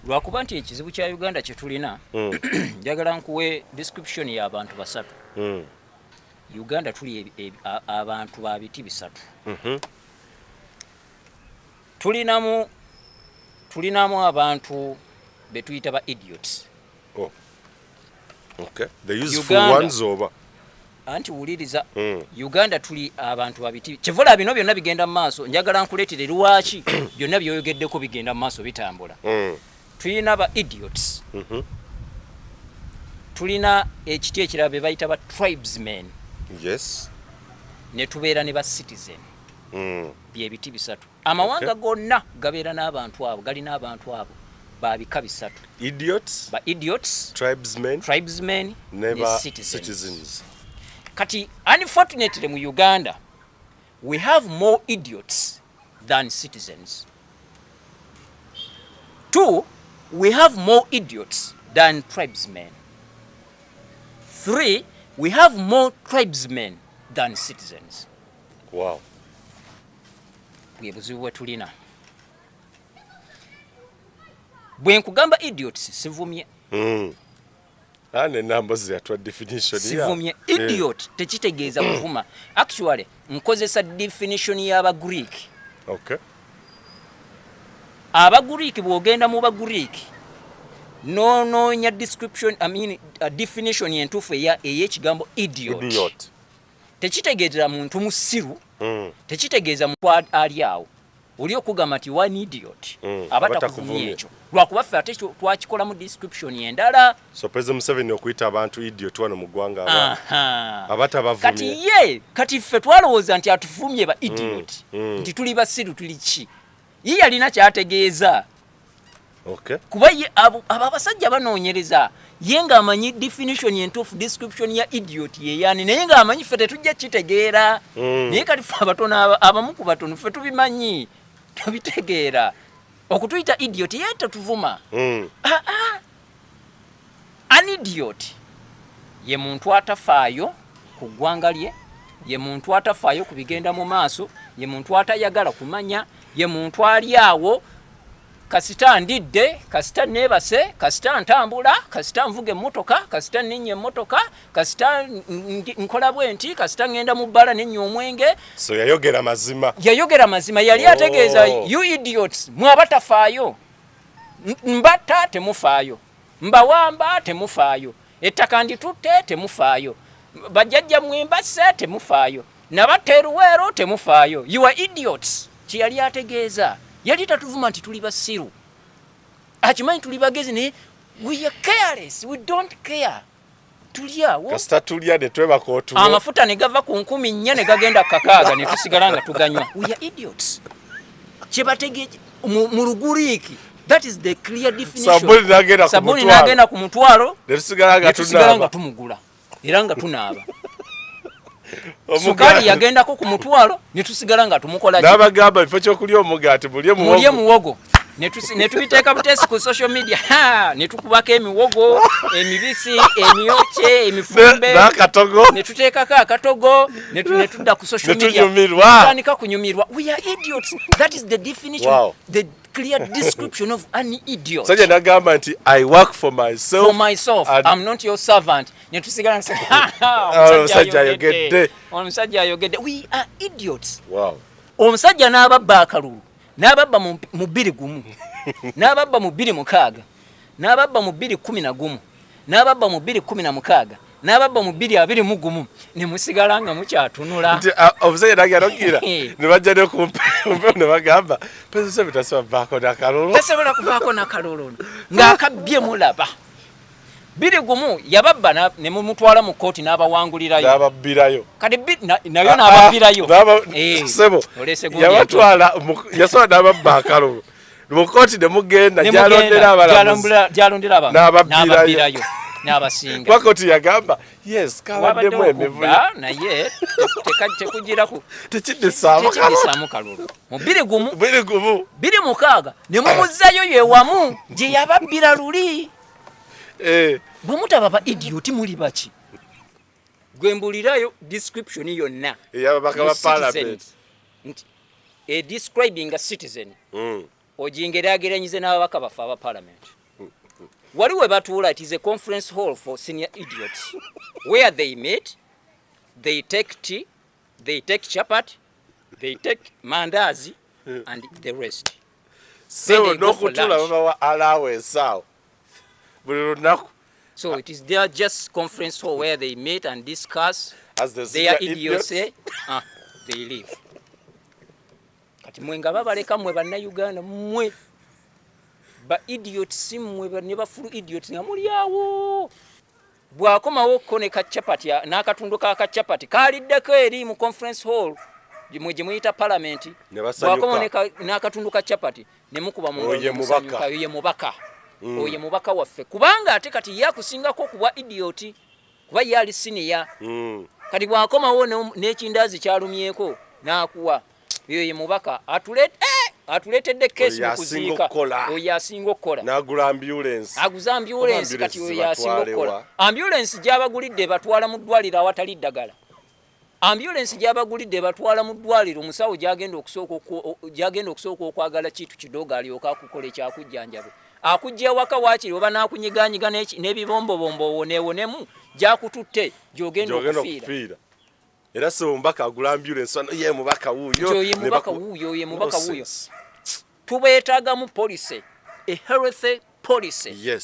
Lwakuba nti ekizibu kya Uganda kye tulina, njagala nkuwe description y'abantu basatu. Uganda tuli abantu ba biti bisatu. Tulinamu abantu betuyita ba idiots. Oh. Okay. The useful Uganda. ones oba? Anti wuliriza. Uganda tuli abantu babiti. Kyeva bino byonna bigenda mu maaso, njagala nkuleetere lwaki byonna byoyogeddeko bigenda mu maaso, bitambula. Tulina ba idiots. Tulina ekiti ekirala be bayita ba tribesmen. Ne tubeera ne ba citizen. Byebiti bisatu. Amawanga gonna gabeera n'abantu abo, galina abantu abo babika bisatu. Idiots, ba idiots, tribesmen, tribesmen ne ne ba citizens. Citizens. Kati unfortunately mu Uganda we have more idiots than citizens. Two, we have more idiots than tribesmen. Three, we have more tribesmen than citizens. Bwe buzibu bwe tulina. Bwe nkugamba idiots, sivumye. Ane nambozi yatwa definition ya. Sivumye. Idiot tekitegeeza kuvuma. Actually nkozesa definition y'Abagreek. Abagreek, bw'ogenda mu Bagreek nonoonya description, I mean, definition entuufu ey'ekigambo idiot, Idiot. tekitegeeza muntu musiru. Tekitegeeza muntu ali awo oli okugamba nti one idiot, aba aba takuvumye. Takuvumye. Ekyo lwakuba ffe ate ekyo twakikolamu description endala. So President Museveni okuyita abantu idiot wano mu ggwanga aba tabavumye. Kati ye, kati ffe twalowooza nti atuvumye ba idiot, nti tuli basiru, tuli ki. Ye yalina kyategeeza. Kuba ye abo abasajja banoonyereza, ye ng'amanyi definition entuufu, description ya idiot yeyani, naye ng'amanyi ffe tetujja kitegeera. Naye kati ffe abatono, abamu ku batono ffe tubimanyi, tubitegeera. Okutuyita idiot, ye tetuvuma. Ah, ah. An idiot ye muntu atafaayo ku ggwanga lye, ye muntu atafaayo ku bigenda mu maaso, ye muntu atayagala kumanya, ye muntu ali awo kasita ndidde, kasita neebase, kasita ntambula, kasita nvuga emmotoka, kasita nninnya emmotoka, kasita nkola bwe nti, kasita ŋŋenda mu bbala nennywa omwenge. So yayogera mazima. Yayogera mazima. Yali ategeeza, you idiots, mwe abatafaayo. Mbatta temufaayo, mbawamba temufaayo, ettaka nditutte temufaayo, bajjajja mwembase temufaayo, nabatta eruweero temufaayo. You are idiots. Kyeyali ategeeza, yali tatuvuma nti tuli basiru. Akimanyi tuli bagezi, naye we are careless, we don't care. Tuli awo. Kasita tulya ne twebaka otulo. Amafuta ne gava ku 4000 ne gagenda 6,000, ne tusigala nga tuganywa. We are idiots. Kyebategeeza mu Luguriiki, that is the clear definition. Sabuni n'agenda ku Sabuni mutwalo. n'agenda ku mutwalo. Ne tusigala nga ne tusigala nga tunaaba. tumugula era nga tunaaba. Sukaali yagendako ku mutwalo, ne tusigala nga tumukola ki? N'abagamba ekifo ky'okulya omugaati mulye mulye muwogo. Muwogo. Ne tubiteeka buteesi ku social media. Ha, ne tukubako emiwogo emibisi, emyokye, emifumbe n'akatogo. Ne tuteekako akatogo, ne tudda ku social Ne media. tunyumirwa. Tutandika kunyumirwa. We are idiots. That is the definition, the clear description of an idiot. Musajja n'agamba nti I work for myself for myself and I'm not your servant. Ne tusigala Ah, omusajja ayogedde. Omusajja ayogedde. We are idiots. Omusajja n'ababba akalulu, n'ababba mu 21, n'ababba mu 26, n'ababba mu 2011, n'ababba mu 2016, n'ababba mu 2021, ne musigala nga mukyatunula. Nti ah, omusajja nagenda okira ne bajja ne kumpe ne bagamba President Museveni tasobola kuvaako nakalulu. Tasobola kuvaako nakalulu ng'akabbye. Mulaba 21 yababba ne mumutwala mu kkooti n'abawangulirayo. N'ababbirayo. Kati nayo n'ababbirayo. Sebo oleese gundi. Yabatwala yasobola n'ababba akalulu mu kkooti ne mugenda Ne gyalondera mugenda, abalamuzi. Gyalondera abamu. N'ababbirayo. N'ababbirayo n'abasinga. Kuba kkooti yagamba yes, kabaddemu wabaddewo emivuyo okubba, naye tekugiraku tekiddisaamu kalulu. Tekiddisaamu kalulu mu 21. 21. 26 ne mumuzzayo yewamu gye yababbira luli. Bwe mutaba ba idiot, muli baki? Gwe mbulirayo description yonna ey'ababaka mu ba parliament citizen, nti a describing a citizen. Ogingeraageranyize n'ababaka baffe aba Parliament. Wali we batuula, it is a conference hall for senior idiots where they meet, they take tea, they take chapati, they take mandazi and the rest. Sebo, n'okutuula babawa allowance awo buli lunaku. So it is their just conference hall where they meet and discuss as the their senior idiocy. Ah, they leave. Kati mwe nga babaleka, mmwe Bannayuganda, mmwe ba idiots, mmwe ne ba full idiots nga muli awo. Bw'akomawo ko ne kacapati n'akatundu ka kacapati kaliddeko eri mu conference hall mwe gye muyita Parliament. Ne basanyuka. Bw'akomawo n'akatundu ka capati ne mukuba mu Oyo ye ngalo ne musanyuka. Mubaka. Oyo ye mubaka. Oyo ye mubaka waffe, kubanga ate kati ye akusingako okuba idiot, kuba ye ali senior. Kati bw'akomawo n'ekindaazi kyalumyeko n'akuwa, oyo ye mubaka atuleetedde keesi Oyo mu asinga kuziika. okukola. Oyo asinga okukola. N'agula ambulance. Aguza ambulance. Oba Kati ambulance oyo asinga okukola. zibatwalewa? Ambulance gy'abagulidde batwala mu ddwaliro awatali ddagala. Ambulance gy'abagulidde batwala mu ddwaliro, omusawo gy'agenda okusooka okwagala kintu kidogo alyoke akukola ekyakujjanjabe. Akujja ewaka waakiri oba n'akunyiganyiga n'ebibombobombo owoneewonemu gy'akututte gy'ogenda gyogenda okufiira. Okufiira. Era si omubaka agula ambulance wano, ye mubaka wuuyo. Nti oyo ye ne mubaka wuuyo, oyo ye mubaka wuuyo. Nonsense. Tubeetaagamu policy, a health policy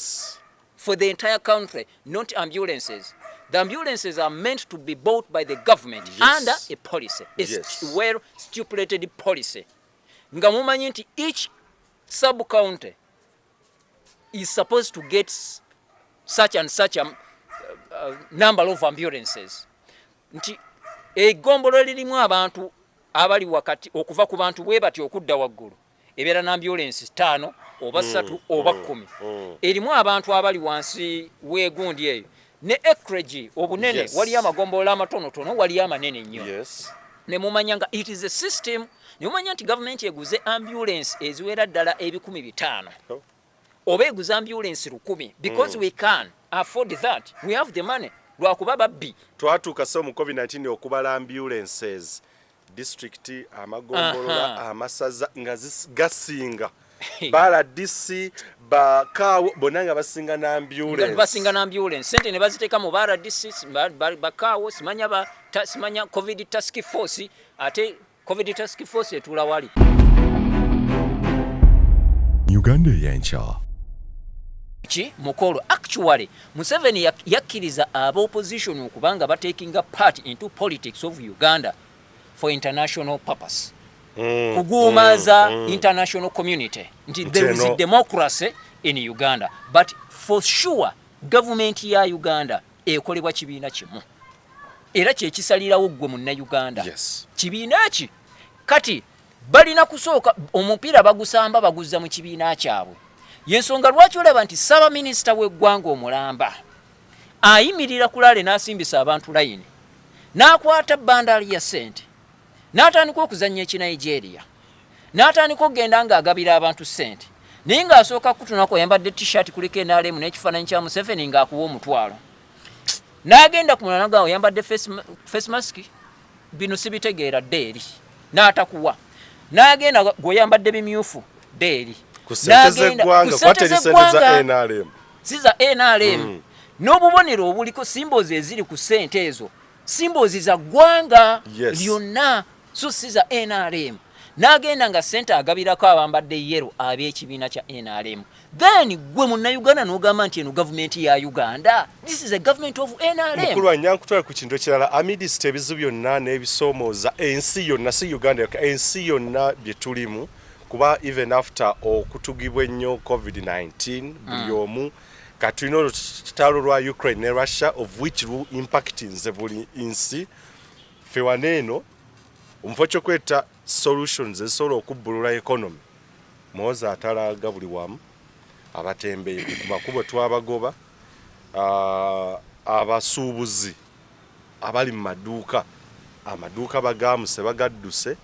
for the entire country, not ambulances. The ambulances are meant to be bought by the government under a policy, a well stipulated policy. Nga mumanyi nti each sub county is supposed to get such and such a number of ambulances. Nti eggombolo lirimu abantu abali wakati okuva ku bantu bwe bati okudda waggulu ebeera na ambulance ttaano oba ssatu oba 10. Erimu abantu abali wansi w'egundi eyo ne acreage obunene. Waliyo amagombolola amatonotono, waliyo amanene nnyo. Ne mumanya nga it is a system, ne mumanya nti gavumenti eguze ambulance eziwera ddala 500,000 oba eguze ambulance 1,000, because we can afford that, we have the money, lwakuba babbi. Twatuuka so mu COVID-19 okubala ambulances, district, amagombolola, amasaza nga gasinga ba RDC, bakaawo bonna nga basinga n'ambulance. Basinga n'ambulance. Sente ne baziteeka mu ba RDC, bakaawo, simanya simanya COVID task force. Ate COVID task force etuula wali. Uganda Eyenkya. Ki mukolo. Actually, Museveni yakkiriza aba opposition okubanga batakinga part into politics of Uganda for international purpose, kuguumaza international community nti there is democracy in Uganda. But for sure, gavumenti ya Uganda ekolebwa kibiina kimu, era kyekisalirawo ggwe Munnayuganda. Kibiina ki? Kati balina kusooka omupiira bagusamba baguzza mu kibiina kyabwe. Yensonga lwaki olaba nti ssaabaminisita w'eggwanga omulamba ayimirira ku rally n'asimbisa abantu layini, n'akwata bandaali ya ssente, n'atandika okuzannya Ekinigeria, n'atandika okugenda ng'agabira abantu ssente, naye ng'asooka kutunako oyambadde T-shirt kuliko NRM n'ekifaananyi kya Museveni, ng'akuwa 500, n'agenda ku mulala nga oyambadde face mask, bino sibitegeera, dde eri, n'atakuwa, n'agenda gweoyambadde bimyufu, dde eri. Ku ssente z'eggwanga, ku kuba teri ssente ssente za z'eggwanga. NRM. Si za NRM. N'obubonero obuliko, symbols eziri ku ssente ezo, symbols za ggwanga lyonna, so si za NRM. N'agenda nga ssente agabirako abambadde yellow ab'ekibiina kya NRM. Then gwe Munnayuganda n'ogamba nti eno gavumenti ya Uganda? This is a government of NRM. Mukulu wanya, nkutwala ku kintu ekirala. Amidst ebizibu byonna n'ebisoomooza ensi yonna, si Uganda yokka, ensi yonna bye tulimu, kuba even after okutugibwa ennyo COVID-19, buli omu kati tulina olutalo lwa Ukraine ne Russia, of which lu impactinze buli nsi. Ffe wano eno, omufo kyokweta solutions ezisobola okubbulula economy, Muhoozi atalaaga buli wamu, abatembeeyi ku makubo twabagoba, abasuubuzi abali mu maduuka, amaduuka bagaamuse, bagadduse.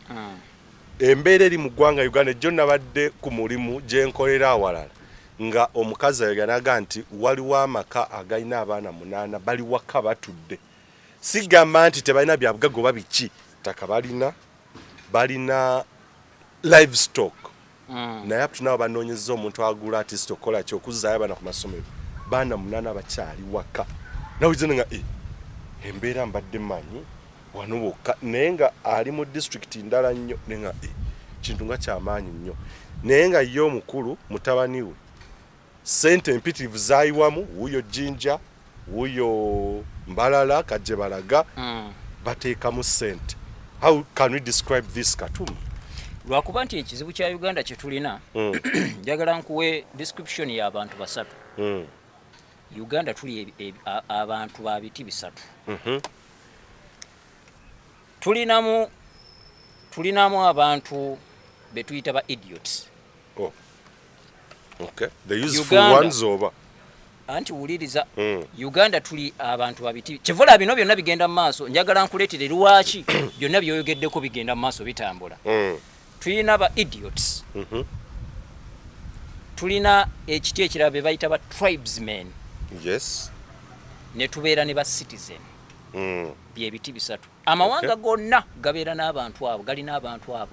Embeera eri mu ggwanga Uganda, ejjo nabadde ku mulimu gye nkolera awalala, nga omukazi ayogera nti waliwo amaka agalina abaana munaana bali waka batudde. Sigamba nti tebalina byabugagga oba biki, ttaka balina, balina livestock. Naye up to now banoonyezza omuntu agula artist okukola ki, okuzzaayo abaana ku masomero. Baana 8 bakyali waka. Nawulizza nga embeera mbadde mmanyi wano wokka, naye nga ali mu disitulikiti ndala nnyo, naye nga kintu nga kyamaanyi nnyo. Naye nga ye omukulu mutabani we ssente empitirivu zaayiwamu, wuuyo Jinja, wuuyo Mbalala, Kajje balaga bateekamu ssente. How can we describe this, Katumba? Lwakuba nti ekizibu kya Uganda kye tulina, njagala nkuwe description y'abantu basatu. Uganda tuli abantu ba biti 3. Tulinamu abantu be tuyita ba idiots. Oh. Okay. The useful ones oba? Anti wuliriza. Uganda tuli abantu babiti. Kyevula bino byonna bigenda mu maaso, njagala nkuleetere lwaki byonna by'oyogeddeko bigenda mu maaso bitambula. Tulina ba idiots. Tulina ekiti ekirala be bayita ba tribesmen. Ne tubeera ne ba citizen. Bye biti 3. Amawanga gonna gabeera n'abantu abo, galina abantu abo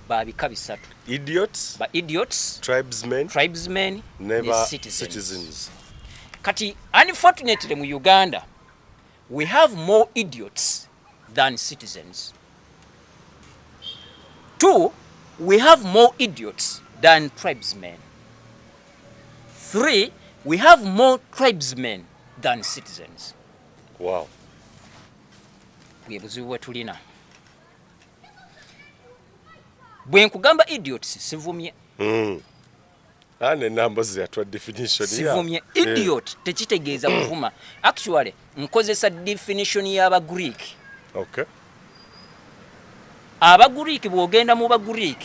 ba bika 3. Idiots, ba idiots, tribesmen, tribesmen ne ne ba citizens. Citizens. Kati unfortunately mu Uganda we have more idiots than citizens. 2, we have more idiots than tribesmen. 3, we have more tribesmen than citizens. Wow. Bwe buzibu bwe tulina. Bwe nkugamba idiots sivumye. Ane nambozi yatwa definition ya. Sivumye. Idiot tekitegeeza kuvuma. Actually nkozesa definition y'aba Greek. Aba Greek bw'ogenda mu ba Greek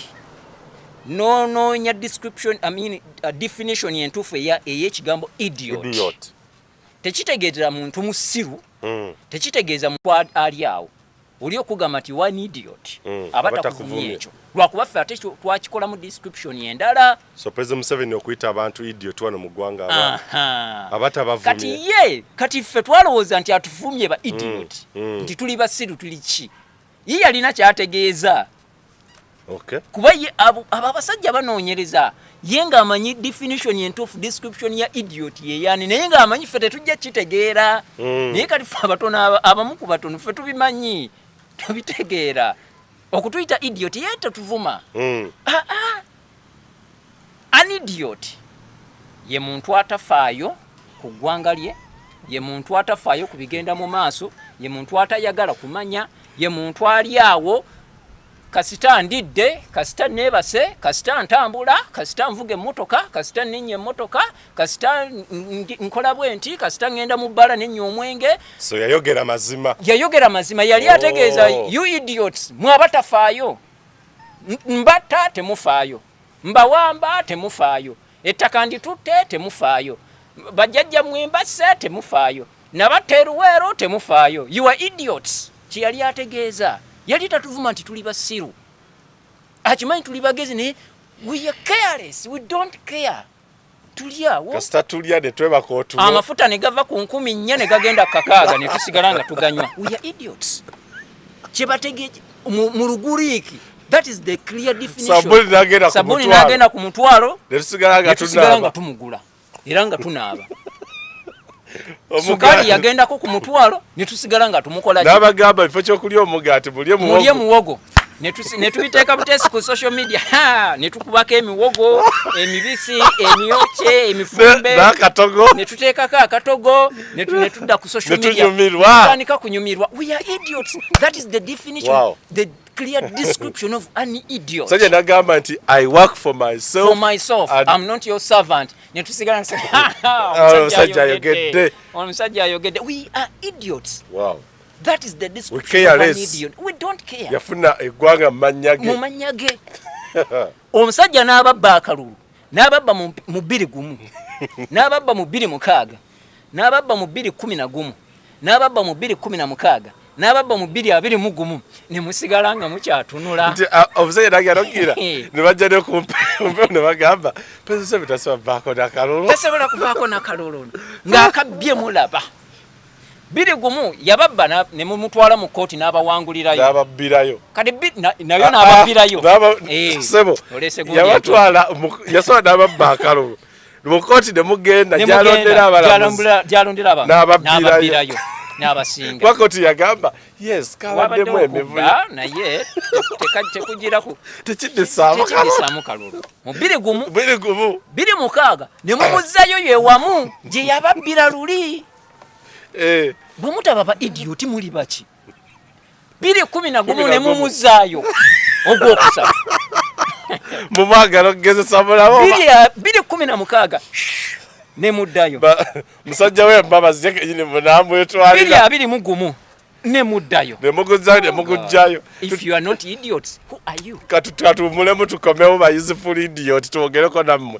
n'onoonya description, I mean, a definition entuufu ey'ekigambo idiot. Idiot. Tekitegeeza muntu musiru. Tekitegeeza muntu ali awo. Oli okugamba nti one idiot. Aba Aba takuvumye takuvumye. ekyo. Lwakuba ffe ate twakikola mu description endala. So President Museveni okuyita abantu idiot wano mu ggwanga aba tabavumye. Kati ffe twalowooza nti atuvumye ba idiot. Nti tuli basiru tuli ki. Ye yalina kyategeeza. Kuba ye abo abasajja banoonyereza. Ye ng'amanyi definition entuufu, description ya idiot ye yaani, naye ng'amanyi ffe tetujja kitegeera. Naye kati ffe abatono abamu ku batono ffe tubimanyi, tubitegeera. Okutuyita idiot ye tetuvuma. An idiot ye muntu atafaayo ku ggwanga lye, ye muntu atafaayo ku bigenda mu maaso, ye muntu atayagala kumanya, ye muntu ali awo kasita ndidde, kasita neebase, kasita ntambula, kasita nvuga emmotoka, kasita nninnya emmotoka, kasita nkola bwe nti, kasita ŋŋenda mu bbala nennywa omwenge. So yayogera mazima. Yayogera mazima, yali ategeeza you idiots, mwe abatafaayo. Mbatta temufaayo, mbawamba temufaayo, ettaka nditutte temufaayo, bajjajja mmwe mbasse temufaayo, nabatta eruweero temufaayo. You are idiots. Kye yali ategeeza, yali tatuvuma nti tuli basiru. Akimanyi tuli bagezi, naye we are careless, we don't care. Tuli awo. Kasita tulya ne twebaka otulo. Amafuta ne gava ku 4,000 ne gagenda ku 6 ne tusigala nga tuganywa. We are idiots. Kye bategeeza mu Luguriiki, that is the clear definition. Sabuni n'agenda ku Sabuni mutwalo. n'agenda ku mutwalo, Ne tusigala nga ne tusigala tunaaba. nga tumugula. Era nga tunaaba. Omugaati. Sukaali yagendako ku mutwalo, ne tusigala nga tumukola ki? N'abagamba ekifo ky'okulya omugaati mulye muwogo. Mulye muwogo. Ne tubiteeka buteesi ku social media. Ha! Ne tukubako emiwogo, emibisi, emyokye, emifumbe. N'akatogo. Ne tuteekako akatogo, ne tudda ku social Ne media. tunyumirwa. Tutandika kunyumirwa. We are idiots. That is the definition, the clear description of an idiot. Sajja n'agamba nti I work for myself. For myself. And I'm not your servant. Ne tusigala nse, ha, ha, Ah, omusajja omusajja ayogedde. ayogedde. Omusajja ayogedde. We are idiots. Wow. That is the We description of an care less. idiot. We don't care. Yafuna eggwanga mu mannya ge. Mu mannya ge. Omusajja n'ababba akalulu, n'ababba mu bbiri gumu, n'ababba mu bbiri mukaaga, n'ababba mu bbiri kkumi na gumu, n'ababba mu bbiri kkumi na mukaaga, n'ababba mu bbiri abiri mu gumu, ne musigala nga mukyatunula. Nti, omusajja n'agenda okukira, ne bajja ne ku mpewo ne bagamba, President Museveni tasobola kuvaako n'akalulu. Tasobola kuvaako n'akalulu. Ng'akabbye mulaba. 2-1 yababba ne mumutwala mu kkooti n'abawangulirayo. N'ababbirayo. Kati nayo n'ababbirayo. Sebo, yabatwala, yasobola n'ababba akalulu. Mu kkooti ne mugenda, gy'alondera abalamuzi. Gy'alondera abalamuzi. N'ababbirayo. N'abasinga. Kuba kkooti yagamba, yes, kabaddemu emivuyo. Naye tekugiraku. Tekiddisaamu kalulu. Tekiddisaamu kalulu. Mu 2-1. 2-1. 2-6 ne mumuzzayo ye wamu gye yababbira luli. Bwe mutaba ba idiot muli baki? 2-11 ne mumuzzaayo ogwokusatu. Mumwagala okugezesa mulamu. 2-16 ne muddayo. Musajja we Mbabazi ye kennyini munamwetwalira. 2-21 ne muddayo. Ne muguzzayo, ne mugujjayo. If you are not idiots, who are you? Katuwummulemu tukomewo ba useful idiot twogereko nammwe.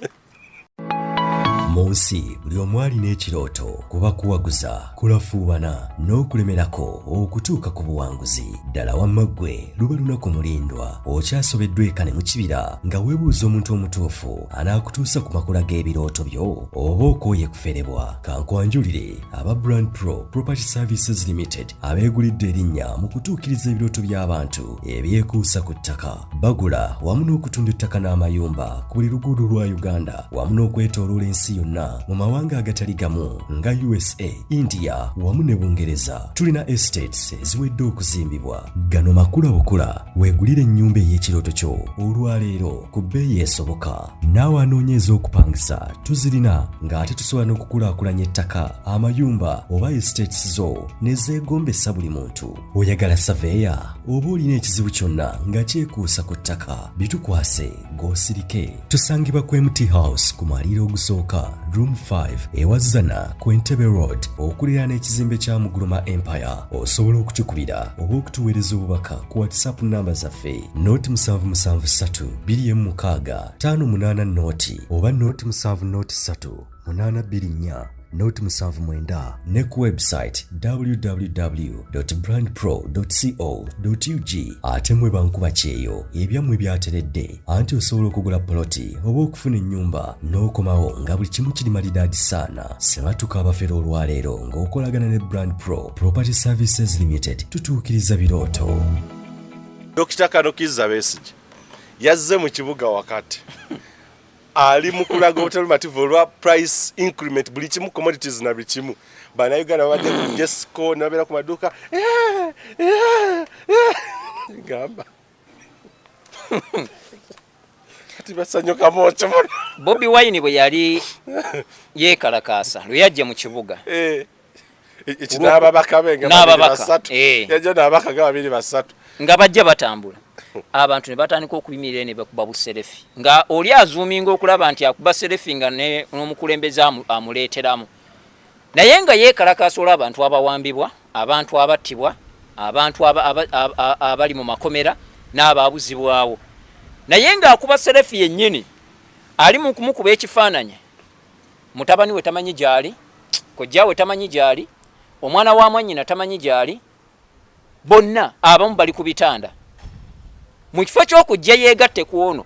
Mu nsi buli omu alina ekirooto, kuba kuwaguza, kulafuubana n'okulemerako okutuuka ku buwanguzi. Ddala wamma ggwe luba lunaku mulindwa, okyasobeddwa eka ne mu kibira nga weebuuza omuntu omutuufu anaakutuusa ku makula g'ebirooto byo oba okooye kuferebwa. Kankwanjulire aba Brand Pro Property Services Limited abeegulidde erinnya mu kutuukiriza ebirooto by'abantu ebyekuusa ku ttaka. Bagula wamu n'okutunda ettaka n'amayumba ku buli luguudo lwa Uganda wamu n'okwetooloola ensi yonna mu mawanga agatali gamu nga USA, India wamu ne Bungereza. Tulina estates eziwedde okuzimbibwa. Gano makula bukula, weegulire ennyumba ey'ekirooto kyo olwaleero ku bbeeyi esoboka. Naawe anoonya ez'okupangisa tuzirina, ng'ate tusobola n'okukulaakulanya ettaka, amayumba oba estates zo ne zeegombesa buli muntu. Oyagala saveeya oba olina ekizibu kyonna nga kyekuusa ku ttaka, bitukwase g'osirike. Tusangibwa ku MT House ku mwaliiro ogusooka room 5 ewa Zana ku Entebbe Road okuliraana ekizimbe kya Muguluma Empire. Osobola okutukubira oba okutuweereza obubaka ku WhatsApp namba zaffe 077 216 58 0 oba 070 3 824 079 ne ku website www.brandpro.co.ug. Ate mmwe bankuba kyeyo ebyammwe byateredde, anti osobola okugula poloti oba okufuna ennyumba n'okomawo nga buli kimu kiri malidaadi saana. Sebatuka abafera olwaleero ng'okolagana ne Brand Pro Property Services Limited, tutuukiriza birooto. Dr. Kano Kizza Besigye yazze mu kibuga wakati ali mu kulaga obutali olwa price increment, buli kimu, commodities na buli kimu. Bannayuganda babadde ku Jesco ne babeera ku maduuka, gamba kati basanyukamu okimuna. Bobi Wine bwe yali yeekalakaasa lwe yajja mu kibuga, n'ababaka be nga N'ababaka, 23, yajja n'ababaka nga 23, nga bajja batambula, abantu ne batandika okuyimirira ne bakuba bu selfie, nga oli azuuminga okulaba nti akuba selfie nga n'omukulembeze amuleeteramu, naye nga yeekalakaasa olw'abantu abawambibwa, abantu abattibwa, abantu abali mu makomera n'abaabuzibwawo, naye ng'akuba selfie yennyini ali mu kumukuba ekifaananyi, mutabani we tamanyi gy'ali, kojja we tamanyi gy'ali, omwana wa mwannyina tamanyi gy'ali, bonna abamu bali ku bitanda. Mu kifo ky'okujja yeegatte ku ono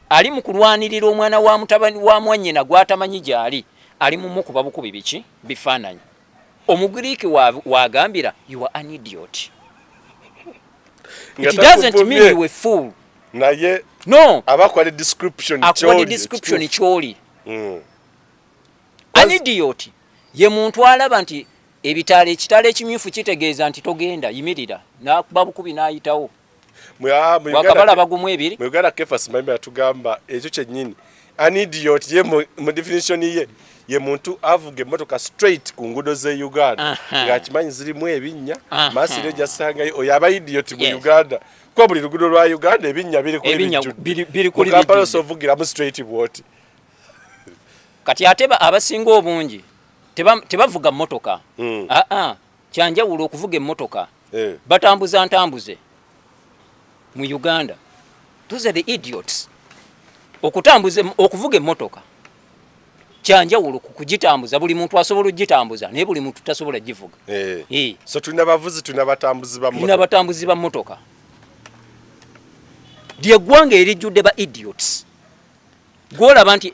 ali mu kulwanirira omwana wa mutabani wa mwannyina gw'atamanyi gy'ali, ali mu mukuba bukubi biki bifaananyi. Omugiriiki wagambira, "You are an idiot." Nga It doesn't mean you a fool. Naye No. abakwale description. Akuwa ky'oli, description ekituufu. Ky'oli. An idiot ye muntu alaba nti ebitaala, ekitaala ekimyufu kitegeeza nti togenda, yimirira, n'akuba bukubi n'ayitawo. Mu Wakabala bagumu ebiri. Mu Uganda Kefas Mayimba yatugamba ekyo kyennyini. An idiot ye mu definition ye, ye muntu avuga emmotoka straight ku nguudo z'e Uganda ng'akimanyi zirimu ebinnya, maaso eri gyasangayo. Oyo aba idiot mu Uganda, kuba buli luguudo lwa Uganda ebinnya biri kuli Ebinnya bijjudde. Biri kuli Mu Kampala bijjudde. osovugiramu straight bw'oti. Kati ate abasinga obungi tebavuga mmotoka. Aa, kyanjawulo okuvuga emmotoka. Batambuza ntambuze mu Uganda. Those are the idiots. Okutambuza, okuvuga emmotoka kyanjawulo ku kugitambuza. Buli muntu asobola okugitambuza, naye buli muntu tasobola givuga. So tulina bavuzi, tulina batambuzi ba Tulina mmotoka. batambuzi ba mmotoka. Lyeggwanga erijjudde ba idiots. Gwolaba nti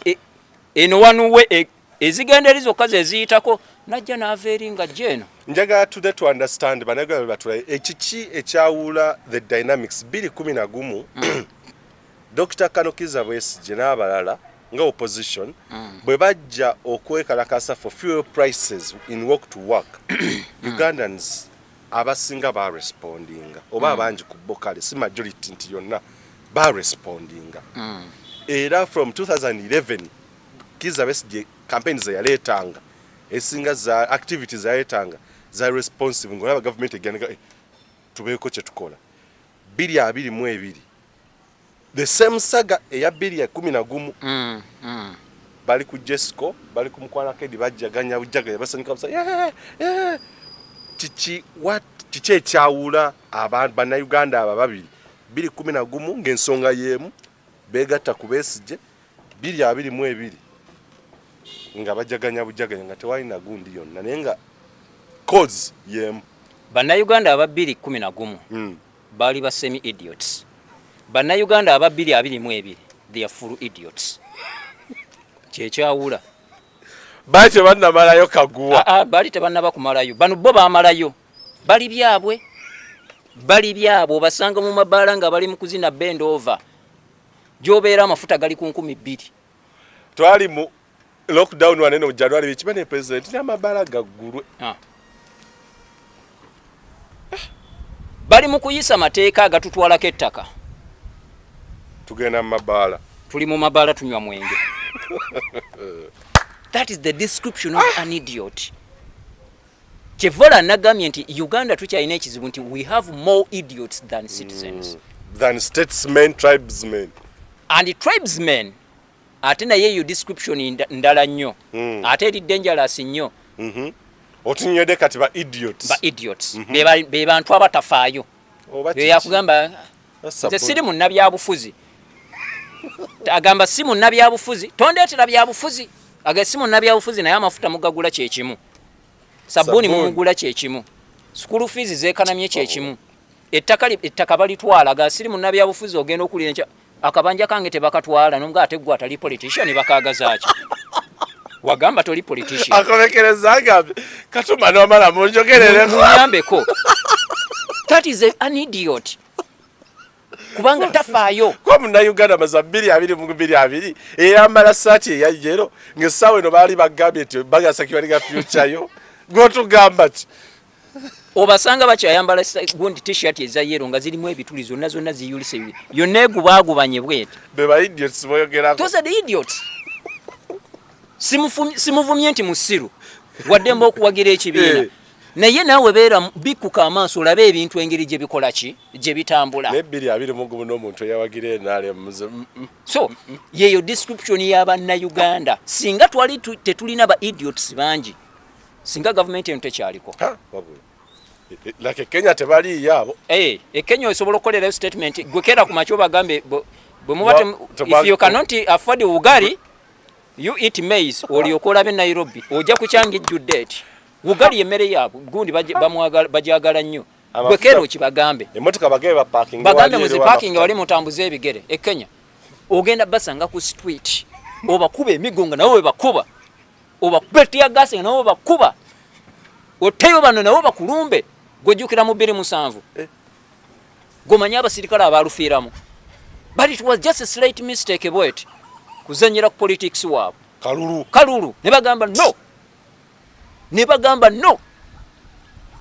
eno wanuwe Ezigenda eri zokka ze ziyitako. Najja n'ava eri nga jja eno. Njagala today to understand, banagala batulaye ekiki ekyawula the dynamics 211. Dr. Kanokiza Besigye n'abalala nga opposition bwe bajja okwekalakasa for fuel prices in walk to work, Ugandans abasinga barespondinga, oba abangi ku bo, kale si majority nti yonna, barespondinga. Era from 2011 Kiza Besigye campaign ze yaleetanga esinga za activities zaleetanga za responsive, ng'olaba gavumenti egenda, eh, tubeeko kye tukola. 2022 the same saga eya 2011, bali ku Jesco, bali ku Mukwana Kedi, bajjaganya bujjaganya, basanyuka busa, yeah. Kiki, what, kiki ekyawula abantu bannayuganda abo babiri, 2011 ng'ensonga y'emu beegatta ku Besigye, 2022 nga bajjaganya bujjaganya nga tewali nagundi yonna, naye nga cause y'emu? Bannayuganda aba 2011 baali ba semi idiots. Bannayuganda aba 2022, they are full idiots. Kyekyawula. Baali tebannamalayo kaguwa. Ah, ah, baali tebannaba kumalayo. Bano bo baamalayo, bali byabwe, bali byabwe. Obasanga mu mabaala nga bali mu kuzina bend over, gyobeera amafuta gali ku 2000. Twali mu lockdown wanene mu January, bikiba ne president n'amabaala gaggulwe. Ah. Bali mu kuyisa mateeka agatutwalako ettaka. Tugenda mu mabaala. Tuli mu mabaala tunywa mwenge. That is the description of an idiot. Kyevola nagambye nti Uganda tukyalina ekizibu nti we have more idiots than citizens. Than statesmen, tribesmen. And tribesmen ate naye eyo description ndala nnyo. Ate eri dangerous nnyo. Otunywedde kati ba idiots. Ba idiots be bantu abatafaayo. Oba kiki? Yakugamba That's a nze siri munnabyabufuzi. Agamba si munnabyabufuzi, tondeetera byabufuzi. Aga si munnabyabufuzi, naye amafuta mugagula kyekimu, sabbuuni Sabbuuni. mumugula kyekimu, school fees zeekanamye kyekimu, ettaka ettaka balitwala. Ga siri munnabyabufuzi, ogenda okulira enkya akabanja kange tebakatwala, nomuga ate gwe atali politician bakagazaaki? Wagamba toli politician. Akomekereza agambye Katuma nomala munjogerereko. Munyambeko, that is an idiot, kubanga tafaayo. Kuba munnayuganda maza 2022 eyambala saati eya yellow ng'essaawa eno baali bagambye nti bagasakiwaliga future yo, gwotugamba ki? Obasanga bakyayambala gundi T-shirt eza yellow nga zirimu ebituli zonna zonna, ziyulise yonna, egubaagubanye bweti. Be ba idiots boyogerako. Those are the idiots. Simuvumye nti musiru, waddembe okuwagira ekibiina. Naye naawe beera bikkuka amaaso olabe ebintu engeri gye bikola ki, gye bitambula. Naye 2021 n'omuntu eyawagira NRM nze So yeyo description y'abannayuganda. Singa twali tetulina ba idiots bangi, singa gavumenti eno tekyaliko. Ha, wabula like Kenya tebaliiyo abo. Eh, e Kenya osobola okukolerayo statement gwe keera ku makya obagambe bwe muba if you cannot afford ugali, you eat maize, olyoka olabe Nairobi ojja kukyanga ejjudde eti ugali emmere yaabwe gundi bagyagala nnyo. Gwe keera okibagambe. Emmotoka bagebe baparkinge. Bagambe muziparkinge wali mutambuze ebigere. E Kenya ogenda basanga ku street, obakuba emigo nga nabo bebakuba, obakuba teargas nga nabo bakuba, otteyo bano nabo bakulumbe. Gwejjukira mu 2007 gomanye abasirikale abalufiiramu, but it was just a slight mistake bweti kuzanyira ku politics waabwe. Kalulu. Kalulu, ne bagamba no, ne bagamba no.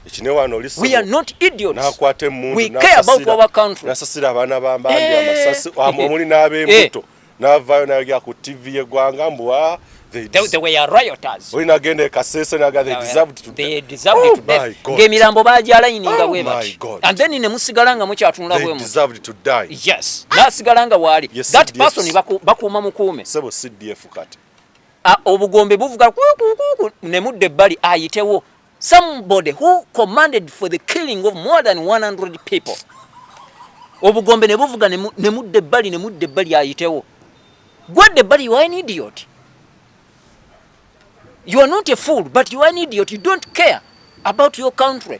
Ekine wano oli. We are not idiots. Nakwata emmundu. We care about our country. Nasasira abaana bambandi amasasi omuli n'ab'embuto, n'avaayo n'ayogera ku TV y'eggwanga mbu ah, they They were rioters. Oli nagenda e Kasese naga they deserved to They deserved Oh to death. my God. Ng'emirambo bagyalayininga Oh bwe my bati. God. And then ne musigala nga mukyatunula They bwe muti. deserved to die. Yes, n'asigala nga waali. Yes, That CDF. person bakuuma mukuume. Sebo CDF kati. Ah, obugombe buvuga kukukuku ne mudda ebbali ayitewo. Somebody who commanded for the killing of more than 100 people, obugombe ne buvuga ne mudda ebbali, ne mudda ebbali ayitewo. Gwadda ebbali, you are an idiot. You are not a fool, but you are an idiot. You don't care about your country.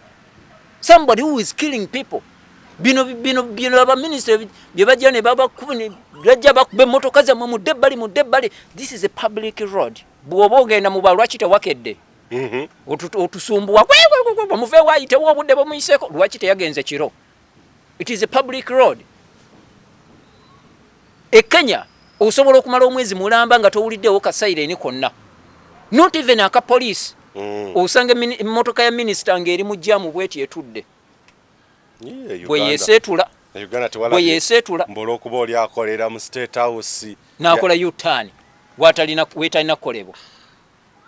Somebody who is killing people. Bino bino bino abaminisitule bye bajja ne babakuba ne bajja bakuba emmotoka zammwe, mudde ebbali, mudde ebbali. This is a public road. Bw'oba ogenda mu ba, lwaki tewakedde? Otusumbuwa, muveewo, ayitewo obudde bwemuyiseeko. Lwaki teyagenze kiro? It is a public road. E Kenya osobola okumala omwezi mulamba nga towuliddewo ka siren konna, not even aka police. Osanga emmotoka ya minisita ng'eri mu jam bweti etudde. Yeah, bwe Uganda. Yeeseetula. Uganda Bwe tewalabye. yeeseetula. Mbu olw'okuba oli akolera mu State House. N'akola U-turn watalina wetalina kukolebwa.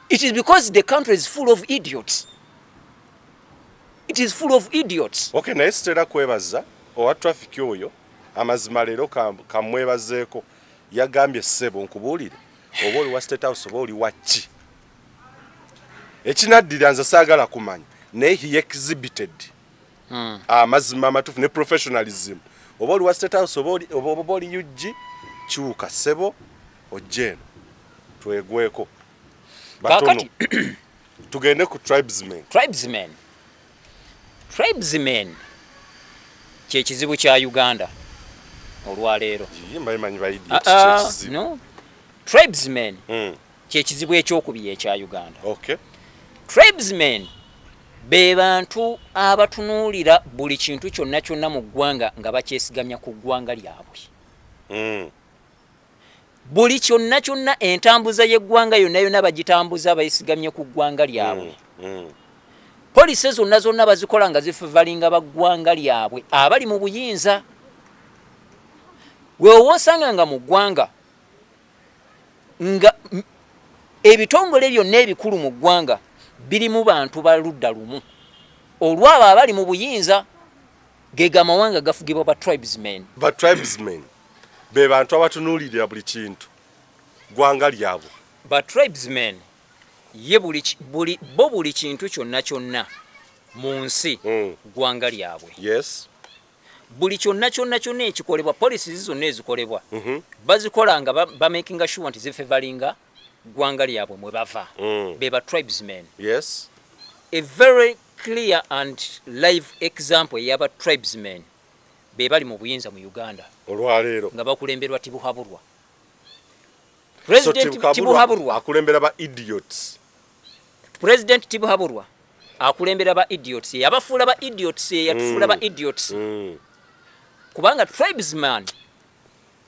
It is because the country is full of idiots. It is full of idiots. Okay, naye sitera kwebaza owa traffic oyo. Amazima leero kamwebazeeko. Yagambye, "Ssebo, nkubuulire, oba oli wa State House oba oli wa ki, ekinaddira nze saagala kumanya." Naye he exhibited amazima amatuufu ne professionalism. Oba oli wa State House, oba oli UG, kyuka ssebo ojje eno twegweko batono. Kaakati Tugende ku tribesmen. Tribesmen kyekizibu kya Uganda olwaleero. Yee, mbamanyi ba idiots. Ah, ah, kyekizibu. No, tribesmen kyekizibu ekyokubiri ekya Uganda. Tribesmen be bantu abatunuulira buli kintu kyonna kyonna mu ggwanga nga bakyesigamya ku ggwanga lyabwe. Buli kyonna kyonna, entambuza y'eggwanga yonna yonna bagitambuza bayisigamye ku ggwanga lyabwe. Policy zonna zonna bazikola nga zifavouringa baggwanga lyabwe abali mu buyinza. Weowa osanga nga mu ggwanga nga ebitongole byonna ebikulu mu ggwanga birimu bantu ba ludda lumu olwabo abali mu buyinza. Gega amawanga gafugibwa ba tribesmen. Ba tribesmen be bantu abatunuulirira buli kintu ggwanga lyabwe. Ba tribesmen ye buli bo buli kintu kyonna kyonna mu nsi ggwanga lyabwe. Buli kyonna kyonna kyonna ekikolebwa, policies zonna ezikolebwa, bazikola nga bamakinga sure nti zifavouringa ggwanga lyabwe mwe bava. Be ba tribesmen. A very clear and live example ey'aba tribesmen be bali mu buyinza mu Uganda olwaleero nga bakulemberwa Tibuhaburwa. So President Tibuhaburwa Tibuhaburwa akulembera ba idiots. President Tibuhaburwa akulembera ba idiots, yabafuula ba idiots, yatufuula ba idiots. Kubanga tribesman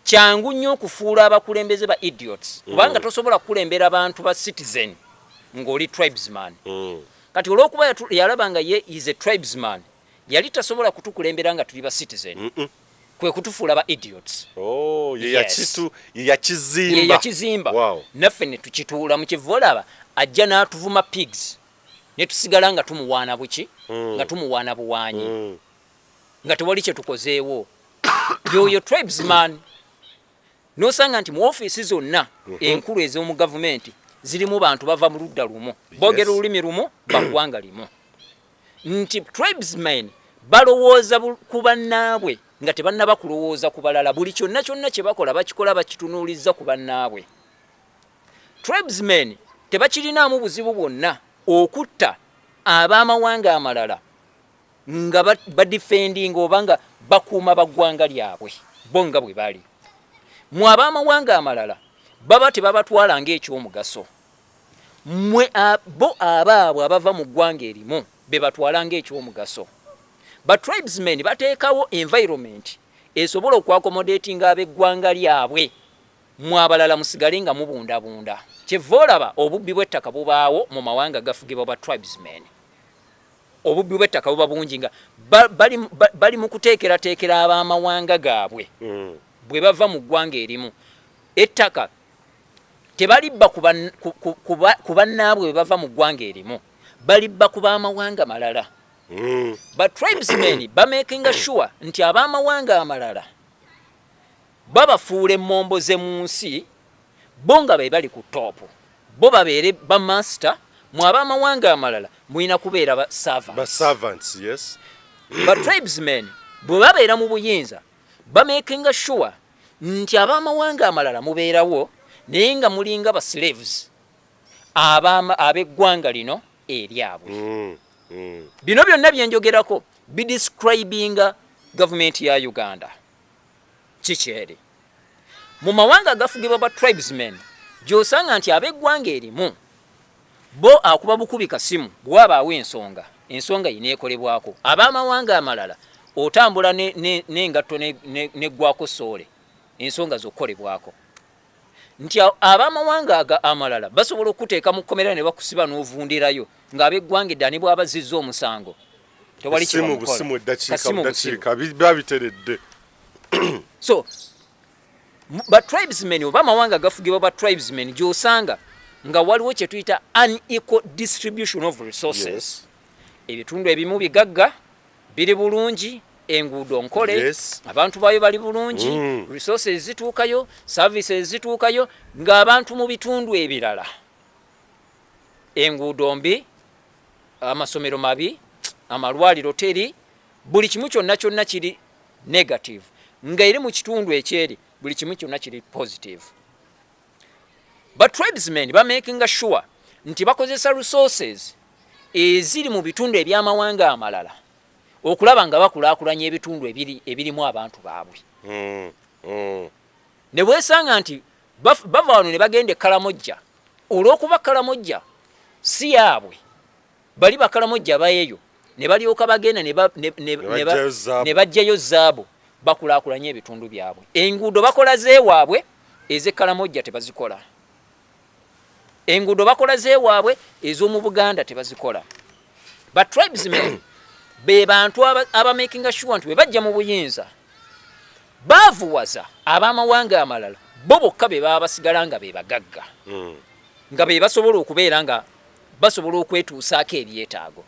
kyangu nnyo okufuula abakulembeze ba idiots, kubanga tosobola kukulembera bantu ba citizen ng'oli tribesman. Kati olw'okuba yalaba nga ye is a tribesman, yali tasobola kutukulembera nga tuli ba citizen, kwe kutufuula ba idiots. Oh, ye Yes. ye yakizimba. Ye yakizimba. Naffe ne tukituula mu kivu. Olaba ajja n'atuvuma pigs, ne tusigala nga tumuwaana buki, nga tumuwaana buwaanyi, nga tewali kye tukozeewo. Yoyo tribesman. Nosanga nti mu ofiisi zonna enkulu ez'omu gavumenti zirimu bantu bava mu ludda lumu, boogera olulimi lumu, baggwanga limu. Nti tribesmen balowooza ku bannaabwe nga tebannaba kulowooza ku balala. Buli kyonna kyonna kye bakola bakikola bakitunuuliza ku bannaabwe. Tribesmen tebakirinaamu buzibu bwonna okutta ab'amawanga amalala nga badefendinga oba nga bakuuma baggwanga lyabwe bo nga bwe bali. Mu ab'amawanga amalala baba tebabatwala ng'ekyomugaso. Mmwe bo abaabwe abava mu ggwanga erimu be batwala ng'ekyomugaso. Ba tribesmen bateekawo environment esobola okwaccommodatinga ab'eggwanga lyabwe, mwe abalala musigale nga mubundabunda. Kyeva olaba obubbi bw'ettaka bubaawo mu mawanga gafugibwa ba tribesmen. Obubbi bw'ettaka buba bungi nga bali mu kuteekerateekera ab'amawanga gaabwe. Bwe bava mu ggwanga erimu, ettaka tebalibba ku bannaabwe bwe bava mu ggwanga erimu, balibba ku b'amawanga malala. Ba tribesmen bamakinga sure nti ab'amawanga amalala babafuula emmomboze mu nsi, bo nga be bali ku top, bo babeere bamaster, mu ab'amawanga amalala mulina kubeera ba servants. Ba servants, yes. Ba tribesmen bwe babeera mu buyinza bamakinga sure nti ab'amawanga amalala mubeerawo, naye nga mulinga ba slaves ab'eggwanga lino eryabwe. Bino byonna byenjogerako bidescribinga gavumenti ya Uganda kikyeri mu mawanga agafugibwa ba tribesmen. Gy'osanga nti ab'eggwanga erimu bo akuba bukubi kasimu bwewabaawo ensonga, ensonga ye neekolebwako. Ab'amawanga amalala otambula n'engatto neggwako soole, ensonga z'okukolebwako. Nti ab'amawanga aga amalala basobola okukuteeka mu kkomera ne bakusiba n'ovundirayo, ng'ab'eggwanga eddala ne bw'aba azzizza omusango tewali Kasimu kyebamukola. Busimu eddakiika Kasimu busimu. Budakiika biba biteredde. So ba tribesmen oba amawanga gafugibwa ba tribesmen, gy'osanga nga waliwo kye tuyita unequal distribution of resources. Ebitundu ebimu bigagga, biri bulungi, enguudo nkole, abantu baayo bali bulungi, resources zituukayo, services zituukayo, ng'abantu mu bitundu ebirala enguudo mbi, amasomero mabi, amalwaliro teri, buli kimu kyonna kyonna kiri negative, nga eri mu kitundu ekyeri buli kimu kyonna kiri positive. Ba tribesmen bamakinga sure nti bakozesa resources eziri mu bitundu ebyamawanga amalala okulaba nga bakulaakulanya ebitundu ebirimu abantu baabwe. Ne bwesanga nti bava wano ne bagenda e Kalamojja, olw'okuba Kalamojja si yaabwe, bali Bakalamojja baeyo ne balyoka bagenda Ne baggyayo zaabu. Ne baggyayo zaabu, bakulaakulanya ebitundu byabwe. Enguudo bakola zeewaabwe, ez'e Kalamojja tebazikola. Enguudo bakola zeewaabwe, ez'omu Buganda tebazikola. Ba tribesmen be bantu abamakinga sure nti bwe bajja mu buyinza baavuwaza ab'amawanga amalala, bo bokka be baba basigala nga be bagagga, nga be basobola okubeera nga basobola okwetuusaako ebyetaago.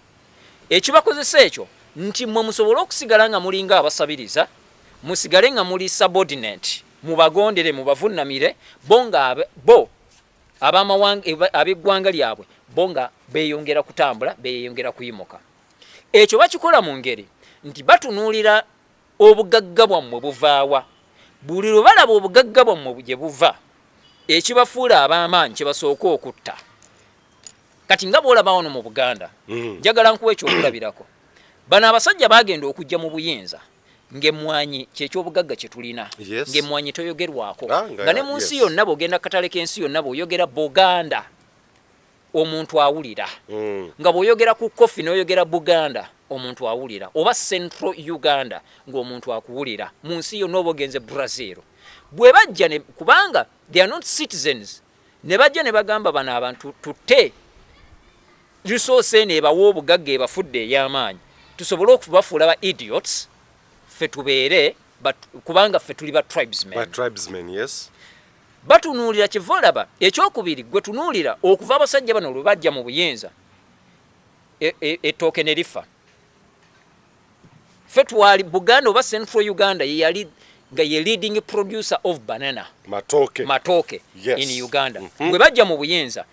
Ekibakozesa ekyo nti mmwe musobole okusigala nga mulinga abasabiriza, musigale nga muli subordinate, mubagondere, mubavunnamire, bo nga bo ab'amawanga ab'eggwanga lyabwe bo nga beeyongera kutambula, beeyongera kuyimuka. Ekyo bakikola mu ngeri nti batunuulira obugagga bwammwe buvaawa. Buli lwe balaba obugagga bwammwe gye buva, ekibafuula ab'amaanyi kye basooka okutta. Kati nga bw'olaba wano mu Buganda, njagala nkuwa ekyokulabirako. Bano abasajja bagenda okujja mu buyinza ng'emmwanyi kyekyobugagga kye tulina, ng'emmwanyi toyogerwako, nga ne mu nsi yonna bw'ogenda katale k'ensi yonna bw'oyogera Buganda omuntu awulira, nga bw'oyogera ku coffee n'oyogera Buganda omuntu awulira, oba Central Uganda ng'omuntu akuwulira mu nsi yonna, oba ogenze Brazil. Bwe bajja kubanga they are not citizens, ne bajja ne bagamba bano abantu, tutte resource eno ebawa obugagga, ebafudde ey'amaanyi, tusobole okubafuula ba idiots, ffe tubeere kubanga ffe tuli ba tribesmen. Ba tribesmen, yes. Batunuulira kyeva olaba ekyokubiri gwe tunuulira okuva abasajja bano lwe bajja mu buyinza, ettooke ne lifa. Ffe twali Buganda oba Central Uganda ye yali nga ye leading producer of banana. Matooke. Matooke in Uganda. Bwe bajja mu buyinza,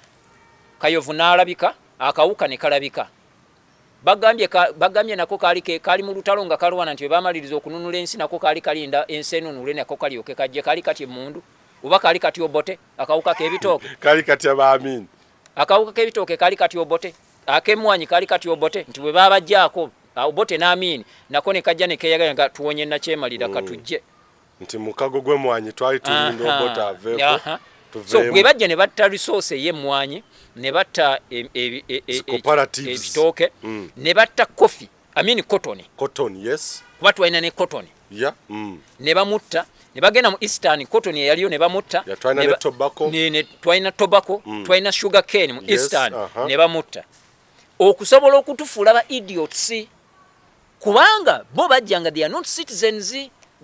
kayovu n'alabika, akawuka ne kalabika. Bagambye nako kaali kaali mu lutalo nga kalwana nti bwe bamaliriza okununula ensi, nako kaali kalinda ensi enunule nako kalyoke kajje. Kaali kati emundu oba kaali kati Obote, akawuka k'ebitooke. Kali katya baamin. Akawuka k'ebitooke kaali kati Obote, ak'emmwanyi kaali kati Obote, nti bwe babajjaako Obote n'Amiini, nako ne kajja ne keeyagala nga tuwonye nakyemalira, katujje. Nti mukago gw'emmwanyi twali tulinda Obote aveeko. So bwe bajja ne batta resource ey'emmwanyi, ne batta Cooperatives. ebitooke, ne batta coffee, I mean cotton. Cotton, yes. Kuba twalina ne cotton. Ne bamutta, ne bagenda mu Eastern, cotton eyaliyo ne bamutta. Yeah, twalina ne tobacco. Twalina tobacco, twalina sugar cane mu Eastern, ne bamutta okusobola okutufuula ba idiots, kubanga bo bajja nga they are not citizens,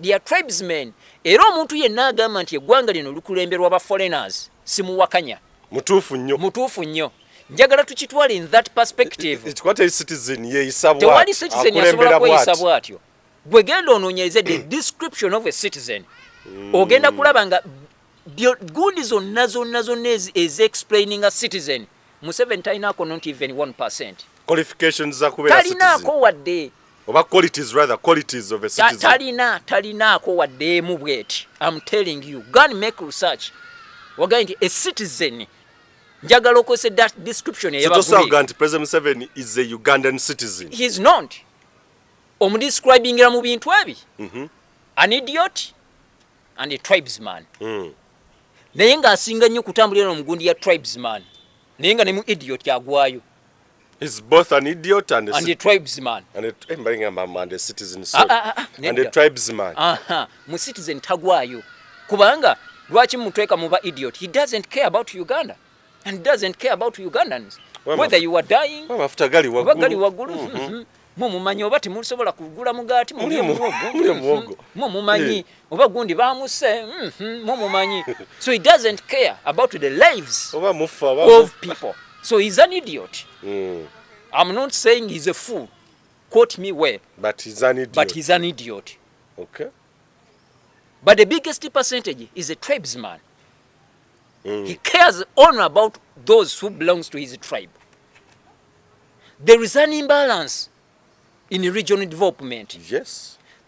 they are tribesmen. Era omuntu yenna agamba nti eggwanga lino likulemberwa ba foreigners, simuwakanya. Mutuufu nnyo. Mutuufu nnyo. Njagala tukitwale in that perspective. Ekikuba teri citizen yeeyisa. Tewali citizen asobola kweyisa bw'atyo. Gwe genda onoonyereze the description of a citizen, ogenda kulaba nga gundi zonna zonna zonna ezi explaining a citizen, Museveni talinaako not even 1%. Qualifications za kubeera citizen. Talinaako wadde. Oba qualities, rather qualities of a citizen. Talina, talinaako wadde emu bweti. I'm telling you, go and make research. Wagaye nti a citizen, njagala okozese that description. So tosobola nti President Museveni is a Ugandan citizen. He is not. Omudescribingira mu bintu ebi, an idiot and a tribesman. Naye ng'asinga nnyo kutambulira no mugundi ya tribesman, naye nga ne mu idiot agwayo. He's both an idiot and a, and a tribesman. And a, eh, and a citizen, sorry. Ah, ah, ah, and a tribesman. Aha, mu citizen tagwayo, kubanga lwaki mutweka muba idiot? He doesn't care about Uganda and doesn't care about Ugandans, whether you are dying. Amafuta gali oba gali waggulu. Waggulu. Mu mumanyi oba temusobola kugula mugaati mulye Mulye muwogo. Mulye muwogo. Mu mumanyi oba gundi bamuse. Mu mumanyi. So he doesn't care about the lives oba mufa oba of people, so he's an idiot. I'm not saying he's a fool, quote me well. But he's an idiot. But he's an idiot. But the biggest percentage is a tribesman. He cares only about those who belongs to his tribe. There is an imbalance in regional development.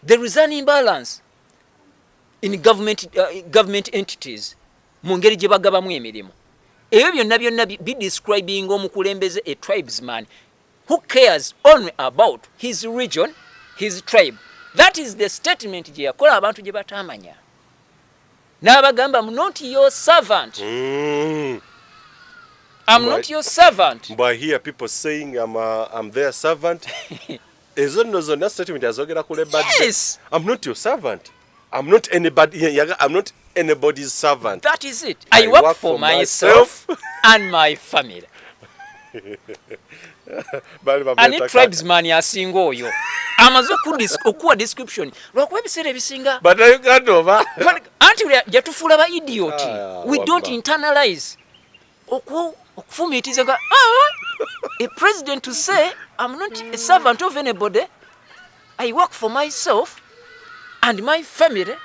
There is an imbalance in government entities mu ngeri gye bagabamu emirimu. Ebyo byonna byonna bidescribing omukulembeze, a tribesman who cares only about his region, his tribe. That is the statement gye yakola abantu gye batamanya, n'abagamba, "I'm not your servant." "I'm not your servant." But I hear people saying I'm their servant. Ezo nno zonna statement azogera ku Labor Day. "I'm not your servant. I'm not anybody, I'm not anybody's servant." That is it. I work for myself and my family. Bali Ani bamweta tribesman asinga oyo amaze okuwa description, lwakuba ebiseera ebisinga Bannayuganda oba anti yatufuula ba idiot. Ah, We don't wabba. internalize okufumiitiriza nga ah, a president to say, "I'm not a servant of anybody. I work for myself and my family,"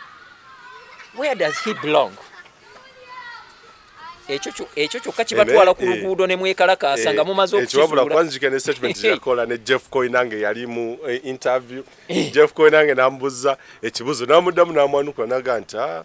where does he belong? Ekyo kyokka kibatwala ku luguudo ne mwekalakaasa nga mumaze Ekiwabula okukizuula. kwanzijukira ne statement yakola ne Jeff Koinange, yali mu interview. Jeff Koinange n'amubuuza ekibuuzo, n'amuddamu n'amwanukula naga nti, "Ah,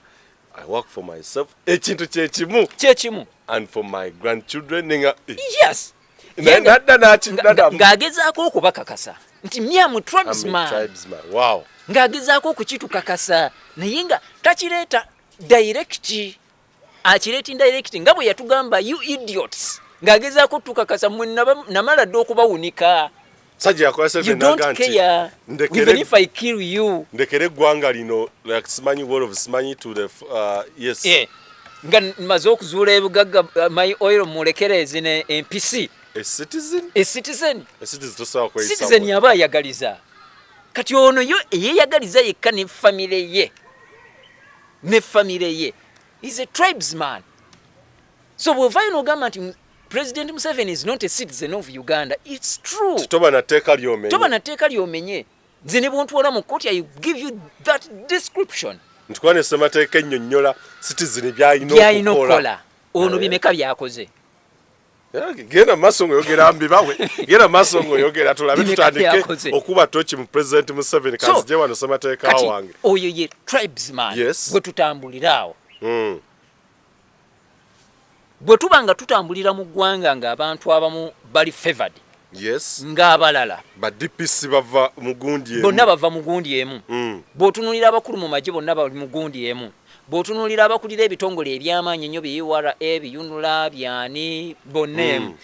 I work for myself," ekintu kyekimu, kyekimu, "and for my grandchildren," nenga Yes. naye Ye nadda n'akiddamu. Ng'agezaako okubakakasa nti me am I'm a tribesman. tribesman. Wow. Ng'agezaako okukitukakasa, naye nga takireeta direct, akireeta indirect, nga bwe yatugamba, "You idiots," ng'agezaako tukakasa mwe namala dde okubawunika. Sajja yakola You statement don't naga nti care even if I kill you. Ndekere eggwanga lino, like simanyi wall of simanyi to the yes. Eh, nga maze okuzuula ebugagga, my oil, mulekere zino empisi. A citizen. A citizen. A citizen tosobola kweyisa Citizen bw'otyo. yaba ayagaliza. Kati ono yo eyeyagaliza yekka ne famire ye, ne famire ye, is a tribesman. So bw'ovaayo n'ogamba nti President Museveni is not a citizen of Uganda, it's true. Toba na tteeka lyomenye. Toba na tteeka lyomenye. Nze ne bwontwala mu kooti, I give you that description. Nti kuba ne ssemateeka ennyonnyola citizen by'alina byalina okukola. okukola. Ono bimeka byakoze? Genda maaso ng'oyogera, mbibawe, genda maaso ng'oyogera tulabe. Bimeka Tutandike byakoze? okuba toki mu President Museveni. So, kanzije wano ssemateeka kati wange. Oyo ye tribesman bwe tutambulira awo. Bwe tuba nga tutambulira mu ggwanga ng'abantu abamu bali favored ng'abalala Ba DPC bava mu gundi emu. Bonna bava mu gundi emu. Bw'otunuulira abakulu mu magye, bonna bali mu gundi emu. Bw'otunuulira abakulira ebitongole eby'amaanyi ennyo, bi URA, biyunula byani, bonna emu.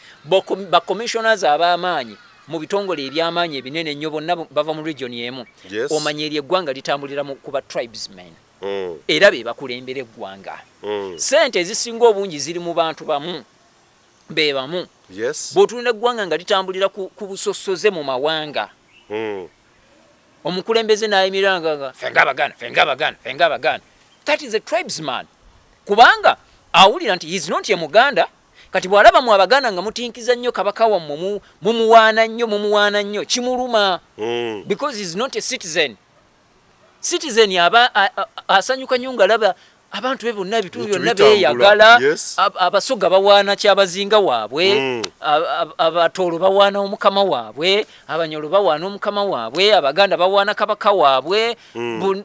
Bacommissioners ab'amaanyi mu bitongole eby'amaanyi ebinene ennyo, bonna bava mu region emu. Omanya eri eggwanga litambulira ku ba tribesmen era be bakulembera eggwanga. Sente ezisinga obungi ziri mu bantu bamu, be bamu. Bw'otunula eggwanga nga litambulira ku busosoze mu mawanga, omukulembeze n'ayimirira nga fenga Abaganda, fenga Abaganda, fenga Abaganda, that is a tribesman, kubanga awulira nti is not ye Muganda. Kati bw'alaba mu Abaganda nga mutinkiza nnyo kabaka wammwe, mumuwaana nnyo, mumuwaana nnyo, kimuluma because he is not a citizen. Citizen aba asanyuka nnyo ng'alaba abantu be bonna, ebitundu Bintu byonna bitambula. beeyagala. Abasoga bawaana Kyabazinga waabwe, Abatoolo bawaana omukama waabwe, Abanyolo bawaana omukama waabwe, Abaganda bawaana kabaka waabwe.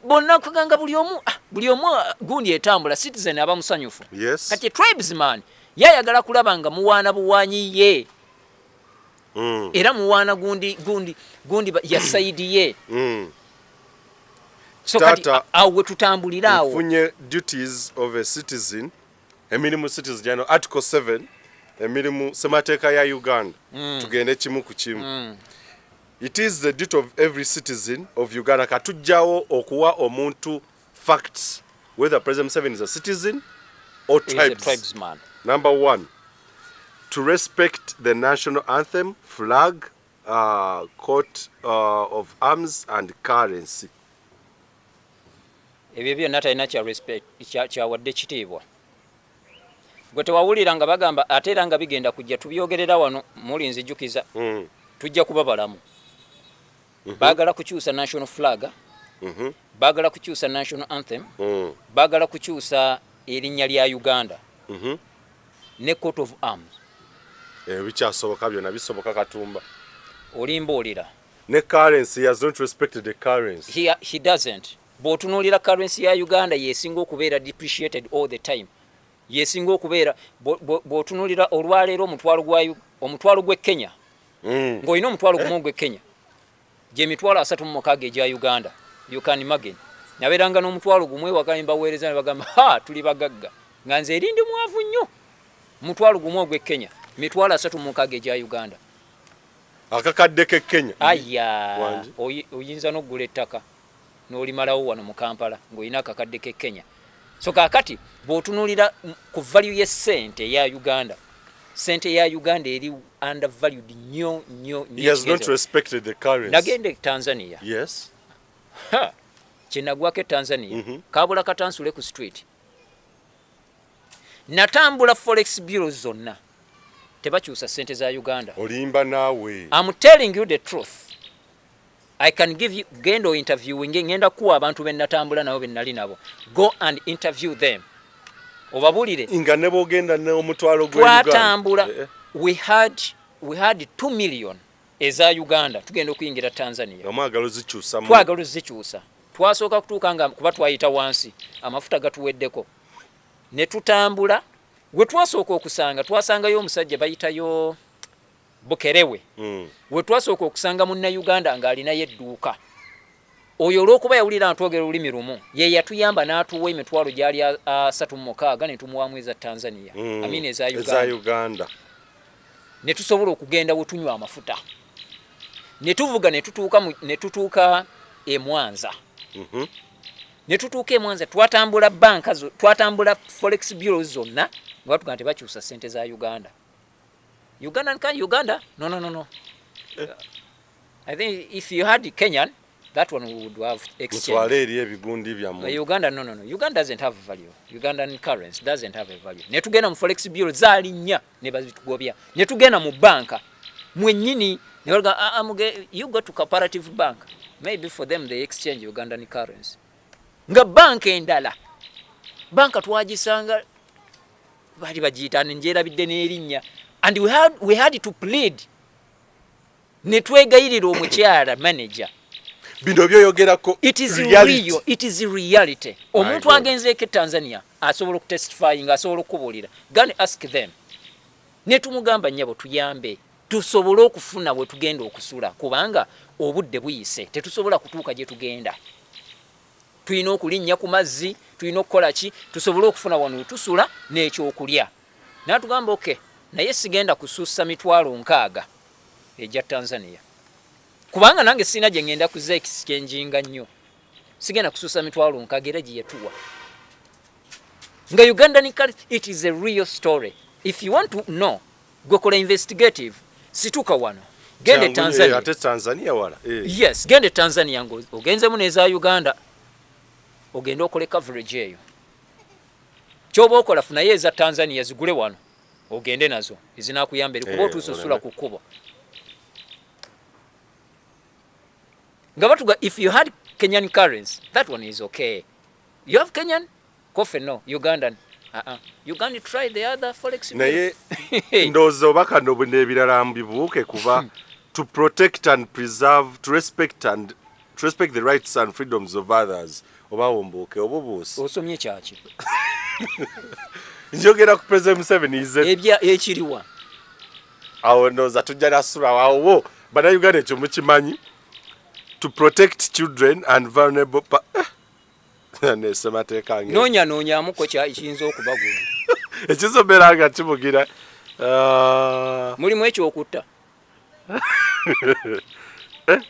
Bonna kuganga buli omu, buli omu, gundi etambula, citizen aba musanyufu. Kati tribesman yayagala kulaba nga muwaana buwanyi ye era muwaana gundi gundi gundi ya side ye. So kati Tata, awo we tutambulira awo. Nfunye duties of a citizen. Emirimu citizen jano, article 7, emirimu, semateeka ya Uganda. Tugende kimu ku kimu. It is the duty of every citizen of Uganda. Katujjawo okuwa omuntu facts whether President Museveni is a citizen or He is a tribes. Tribesman. Number one, to respect the national anthem, flag, coat of arms and currency. Ebyo byonna talina kya respect kyawadde kitiibwa. Gwe tewawulira nga bagamba, ate era nga bigenda kujja, tubyogerera wano, muli nzijukiza. Tujja kuba balamu. Baagala kukyusa national flag, baagala kukyusa national anthem, baagala kukyusa erinnya lya Uganda ne coat of arms. Ebyo bikyasoboka, byonna bisoboka, Katumba. Olimba olira. Ne currency, he has not respected the currency. He doesn't. Bw'otunuulira currency ya Uganda, yesinga okubeera depreciated all the time, yesinga okubeera bw'otunuulira olwaleero omutwalo gw'e Kenya, ng'olina 10,000 gw'e Kenya, gye 36,000 egya Uganda. You can imagine, nabeeranga n'10,000 ewaka ne mbaweereza ne bagamba, "Ha, tuli bagagga," nga nze eri ndi mwavu nnyo. 10,000 ogw'e Kenya, 36,000 egya Uganda. Akakadde k'e Kenya. Aya. Wangi. Oyinza n'okugula ettaka n'olimalawo wano mu Kampala ng'olina akakadde k'e Kenya. So kaakati bw'otunuulira ku value y'essente eya Uganda, sente ya Uganda eri undervalued nnyo nnyo nnyo. He has not respected the currency. Nagenda e Tanzania. Ha! Kyenagwako e Tanzania, kabula katansule ku street. Natambula forex bureau zonna, tebakyusa sente za Uganda. Olimba naawe. I'm telling you the truth. I can give you, genda interviewing, ngenda kuwa abantu be natambula nabo, be nali nabo. Go and interview them. Obabulire. Nga ne bwogenda n'omutwalo gw'e Uganda. Twatambula. Eh, eh. We had 2 million eza Uganda, tugenda okuyingira Tanzania. Nga mwagala ozikyusa Twagala ozikyusa. Twasooka kutuuka nga kuba twayita wansi, amafuta gatuweddeko. Ne tutambula, we twasooka okusanga, twasangayo omusajja bayitayo Bukerewe. We twasooka okusanga munnayuganda ng'alinayo edduuka, oyo olw'okuba yawulira ntwogera olulimi lumu, ye yatuyamba n'atuwa emitwalo gyali 36 ne tumuwamu eza Tanzania. Amina, eza Eza Uganda. Uganda. Ne tusobola okugenda we tunywa amafuta, ne tuvuga ne tutuuka e Mwanza. Ne tutuuka e Mwanza, twatambula banka twatambula forex bureau zonna nga batugamba nti bakyusa sente za Uganda. Ugandan can Uganda? No, no, no, no. I think if you had Kenyan, that one we would have exchange. Mutwale eri ebigundi byammwe. But Uganda, no, no, no. Uganda doesn't have value. Ugandan currency doesn't have a value. Ne tugenda mu forex bureau, zaali nnya, ne bazitugobya. Ne tugenda mu banka mwennyini ne baga, "Ah, ah, you go to cooperative bank. Maybe for them they exchange Ugandan currency." Nga banka endala, banka twagisanga baali bagiyita njerabidde n'erinnya, and we had to plead, ne twegayirira omukyala manager. Bino byoyogerako It is reality. real, it is reality. Omuntu God. agenzeeko e Tanzania asobola okutestifying, asobola okubuulira. Go and ask them. Ne tumugamba, "Nnyabo, tuyambe tusobole okufuna we tugenda okusula, kubanga obudde buyise, tetusobola kutuuka gye tugenda, tulina okulinnya ku mazzi, tulina okukola ki tusobole okufuna wano wetusula n'ekyokulya." N'atugamba, "Okay, naye sigenda kusussa 60,000 egya Tanzania, kubanga nange sirina gye ngenda kuza exchanginga nnyo, sigenda kusussa 60,000." Era gye yatuwa nga Ugandan currency. It is a real story. If you want to know, gwe kola investigative, situka wano, gende Kyangu, Tanzania. Ate Tanzania wala. Yes, gende Tanzania nga ogenzemu n'eza Uganda, ogende okole coverage eyo. Kyoba okola, funayo eza Tanzania, zigule wano, ogende nazo ezinakuyamba eri, kuba otuuse osula oleme. ku kkubo nga batuga. If you had Kenyan currency, that one is okay. You have Kenyan coffee? No. Ugandan? Uh-uh. Uganda, try the other forex. Naye ndowooza oba kano n'ebirala mbibuuke, kuba to protect and preserve, to respect and to respect the rights and freedoms of others, oba wombuuke oba obuusi. Osomye kyaki? Njogera ku President Museveni ize. Ebya ekiriwa? Awo ndowooza tujja nasula awo. Bannayuganda, ekyo mukimanyi, to protect children and vulnerable nesemateeka nge. Noonya noonyamuko kiyinza okubagula. Ekizomera nga kimugira. Mulimu ekyokutta.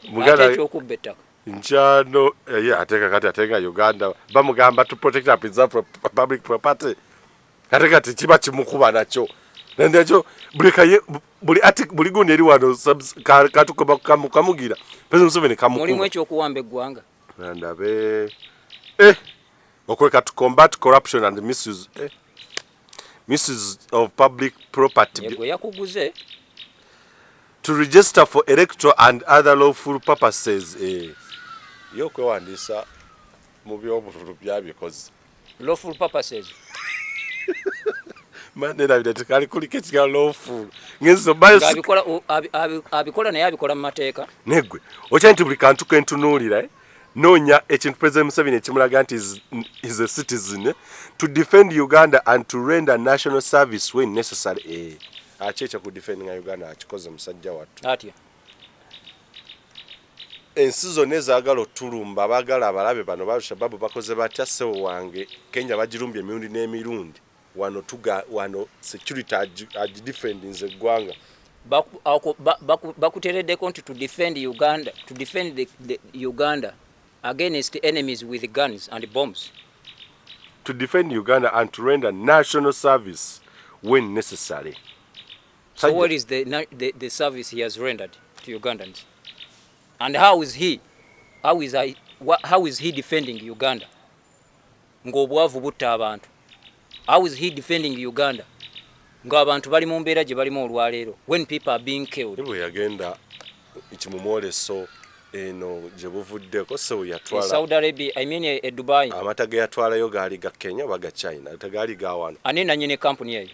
Muganda Ate ekyokubba ettaka. Nkyano ye ate kakati ate nga Uganda bamugamba to protect and preserve public property, ate kati kiba kimukuba nakyo nendekyo buli kaye buli ati buli gundi eri wano katukoba kamugira President Museveni kamukuba. Mulimu ekyokuwamba eggwanga. Ndabe okweka to combat corruption and misuse of public property. Yegwe yakuguze. To register for electoral and other lawful purposes. Yo kwewandiisa mu by'obululu byabikoze. Lawful purposes. Manera tekali kuliko ekigambo lawful. Ngenzo bayo Ng'abikola, abikola naye abikola mu mateeka. Negwe okya nti buli kantu kentunuulira, noonya ekintu President Museveni ekimulaga nti is a citizen, to defend Uganda and to render national service when necessary. Aki ekyo ku defendinga Uganda akikoze musajja wattu. Atya? Ensi zonna ezaagala otulumba, abaagala abalabe bano ba Shababu bakoze batya? Ssebo wange, Kenya bagirumbye emirundi n'emirundi. Wano tuga wano security agidefendinze eggwanga. Bakuteereddeko nti to defend Uganda, to defend the Uganda against enemies with guns and bombs. To defend Uganda and to render national service when necessary. So what is the service he has rendered to Ugandans? And how is he, how is I, how is he defending Uganda? Ng'obwavu butta abantu. How is he defending Uganda? Ng'abantu bali mu mbeera gye balimu olwaleero, when people are being killed. Bwe yagenda kimumwoleso eno gye buvuddeko, sebo, E yatwala Saudi Arabia, I mean e Dubai. Amata ge yatwalayo gaali ga Kenya oba ga China? Tegaali ga wano. Ani nannyini kampuni eyo?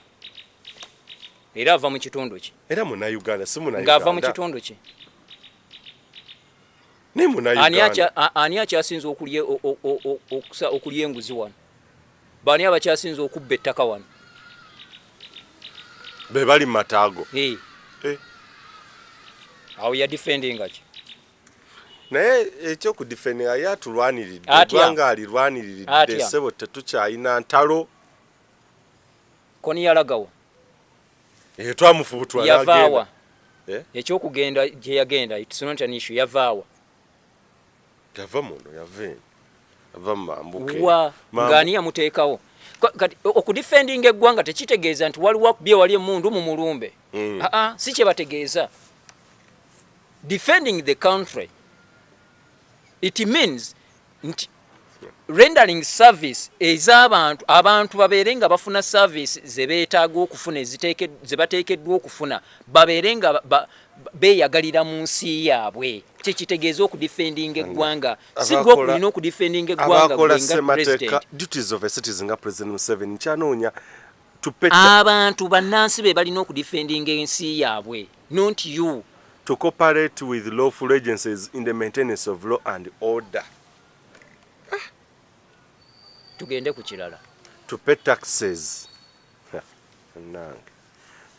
Era ava mu kitundu ki? Era Munnayuganda, si Ng'ava mu Munnayuganda? kitundu ki? Naye Ani Munnayuganda. Ani akyasinze okulya enguzi wano? Baani abakyasinze okubba ettaka wano? Be bali mu mataago. Eh. Eh. Awo ya defendinga ki? Naye ekyokudefendinga ye atulwaniridde. Atya? Eggwanga alirwaniridde. Atya? Ssebo, tetukyalina ntalo. Kony yalagawa? Twamufubutula. Yavaawa? Eh? Ekyokugenda gye yagenda, it's not an issue. Yavaawa? Yava muno, yava eno, yava mu mambuke. Wa ng'ani yamuteekawo? Kati okudefendinga eggwanga tekitegeeza nti waliwo akubye wali emundu mu mulumbe. Aa, si kye bategeeza. Defending the country, it means nti rendering service ez'abantu, abantu babeere nga bafuna service ze beetaaga okufuna, ze bateekeddwa okufuna, babeere nga beeyagalira mu nsi yaabwe. Kyekitegeeza okudefendinga eggwanga. Si gwe okulina okudefendinga eggwanga Abakola gwe nga ssemateeka. president. Duties of a citizen nga President Museveni nkyanoonya tupeta. Abantu bannansi be balina okudefendinga ensi yaabwe, not you. To cooperate with lawful agencies in the maintenance of law and order. Tugende ku kirala. To pay taxes. Ha, nange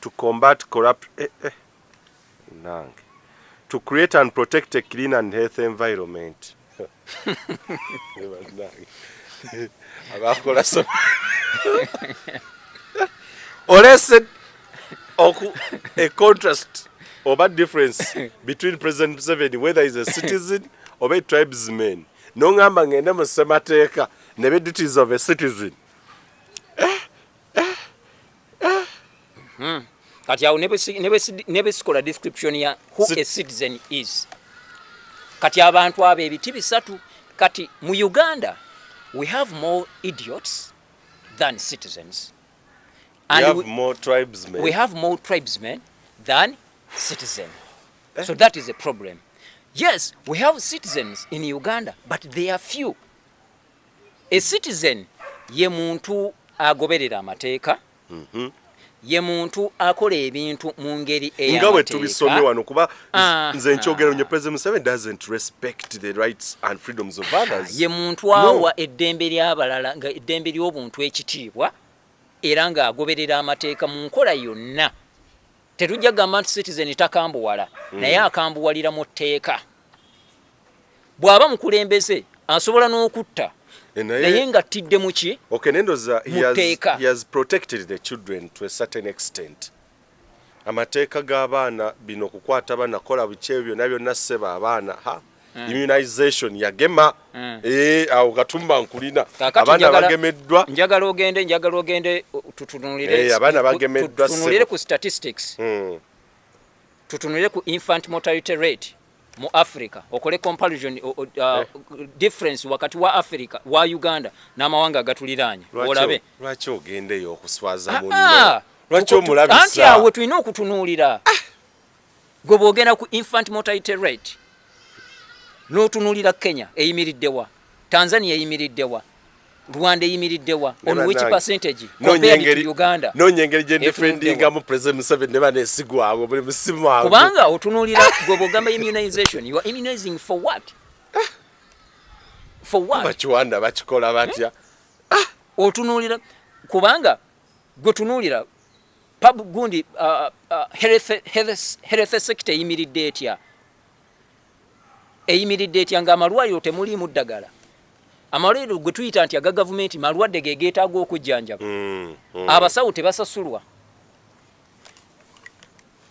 to combat corrupt, nange to create and protect a clean and healthy environment. Nange abakola so olese oku a contrast oba difference between President Museveni, whether is a citizen oba a tribesman, noŋŋamba ngende mu ssemateeka nebe duties of a citizen. Kati awo ne bwe sikola description ya who a citizen is, kati abantu abo ebiti bisatu. Kati mu Uganda we have more idiots than citizens. We And have more tribesmen. We have more tribesmen than citizen. So that is a problem. Yes, we have citizens in Uganda, but they are few. A citizen ye muntu agoberera amateeka, ye muntu akola ebintu mu ngeri Nga bwe tubisomye ey'amateeka. wano, kuba nze nkyogera nyo, President Museveni doesn't respect the rights and freedoms of others. Ye muntu awa eddembe ly'abalala, nga eddembe ly'obuntu ekitiibwa, era ng'agoberera amateeka mu nkola yonna. Tetujja kugamba nti citizen takambuwala, naye akambuwalira mu tteeka. Bw'aba mukulembeze asobola n'okutta. Naye nga ttidde muki? Okay, nendoza Mu tteeka. He has protected the children to a certain extent. Amateeka g'abaana bino, okukwata abaana, kola biki, ebyo byonna byonna, sseba, abaana ha immunization yagema. Awo Katumba nkulina. Kaakati abaana bagemeddwa. Njagala ogende tutunulire Abaana bagemeddwa, tutunulire ssebo. ku statistics, tutunulire ku infant mortality rate mu Africa, okole comparison, difference wakati wa Africa, wa Uganda n'amawanga agatuliraanye, olabe. Lwaki ogendeyo okuswaza Ah, munno? ah. Lwaki omulabisa? Anti awo tulina okutunuulira. Gwe bw'ogenda ku infant mortality rate n'otunuulira Kenya eyimiriddewa, Tanzania eyimiriddewa, Rwanda eyimiriddewa, on which percentage compared to Uganda? Noonya engeri gye Etunuddewa. ndefendingamu President Museveni ne banesigwago buli musimu ago. Kubanga otunuulira, gwe bw'ogamba immunization, you are immunizing for what? For what? Bakiwanda bakikola batya? Otunuulira, kubanga gwe tunuulira pub gundi, health sector eyimiridde etya? Eyimiridde etya ng'amalwaliro temuliimu ddagala? Amalwaliro gwe tuyita nti aga gavumenti, malwadde ge geetaaga okujjanjaba. Abasawo tebasasulwa.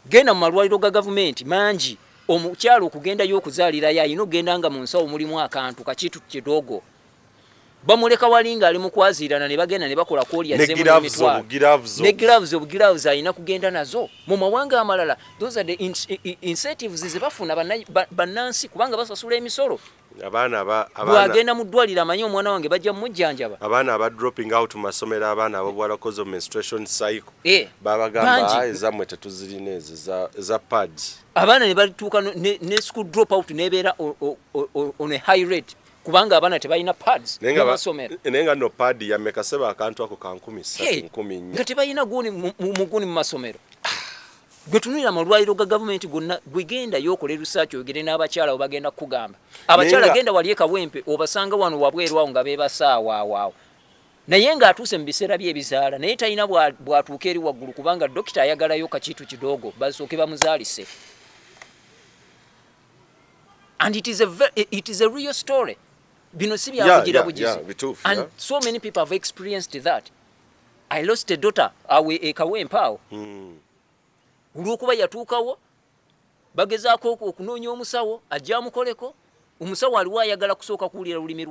Genda mu malwaliro ga gavumenti mangi, omukyalo okugendayo okuzaalirayo ayina okugenda nga mu nsawo mulimu akantu kakitu kidogo, bamuleka wali nga ali mu kwaziirana, ne bagenda ne bakola kwoli. Ne Yazzeemu gloves. n'emitwalo. Obugloves. Ne gloves, obugloves alina kugenda nazo. Mu mawanga amalala, those are the incentives ze bafuna bannansi, kubanga basasula emisolo. Abaana aba abaana Bwagenda mu ddwaliro, amanyi omwana wange bajja mumujjanjaba. Abaana aba dropping out mu masomero, abaana abobuwala 'cause of menstruation cycle, babagamba, bangi. "Ah, ezammwe tetuzirina, ezo eza pads." Abaana ne batuuka ne school drop out nebeera on a high rate, kubanga abaana tebalina pads Naye nga mu masomero. Naye nga no pad yameka, seba? Akantu ako ka 3000, Hey, 14,000. Nga tebalina gundi mu gundi mu masomero. Gwe tunulira amalwaliro ga gavumenti gonna, gwe gendayo okole research, oyogere n'abakyala, bagenda kukugamba. Abakyala, genda wali e Kawempe, obasanga wano wabweru awo nga beebasaawo awo, naye ng'atuuse mu biseera bye ebizaala, naye talina bw'atuuka eri waggulu, kubanga dokita ayagalayo kakitu kidogo basooke bamuzaalise. And it is a real story. Bino si byakugira bugizi. Yeah, bituufu, And so many people have experienced that. I lost a daughter awe e Kawempe awo, olw'okuba yatuukawo, bagezaako okunoonya omusawo ajja amukoleko. Omusawo aliwo ayagala kusooka kuwulira lulimi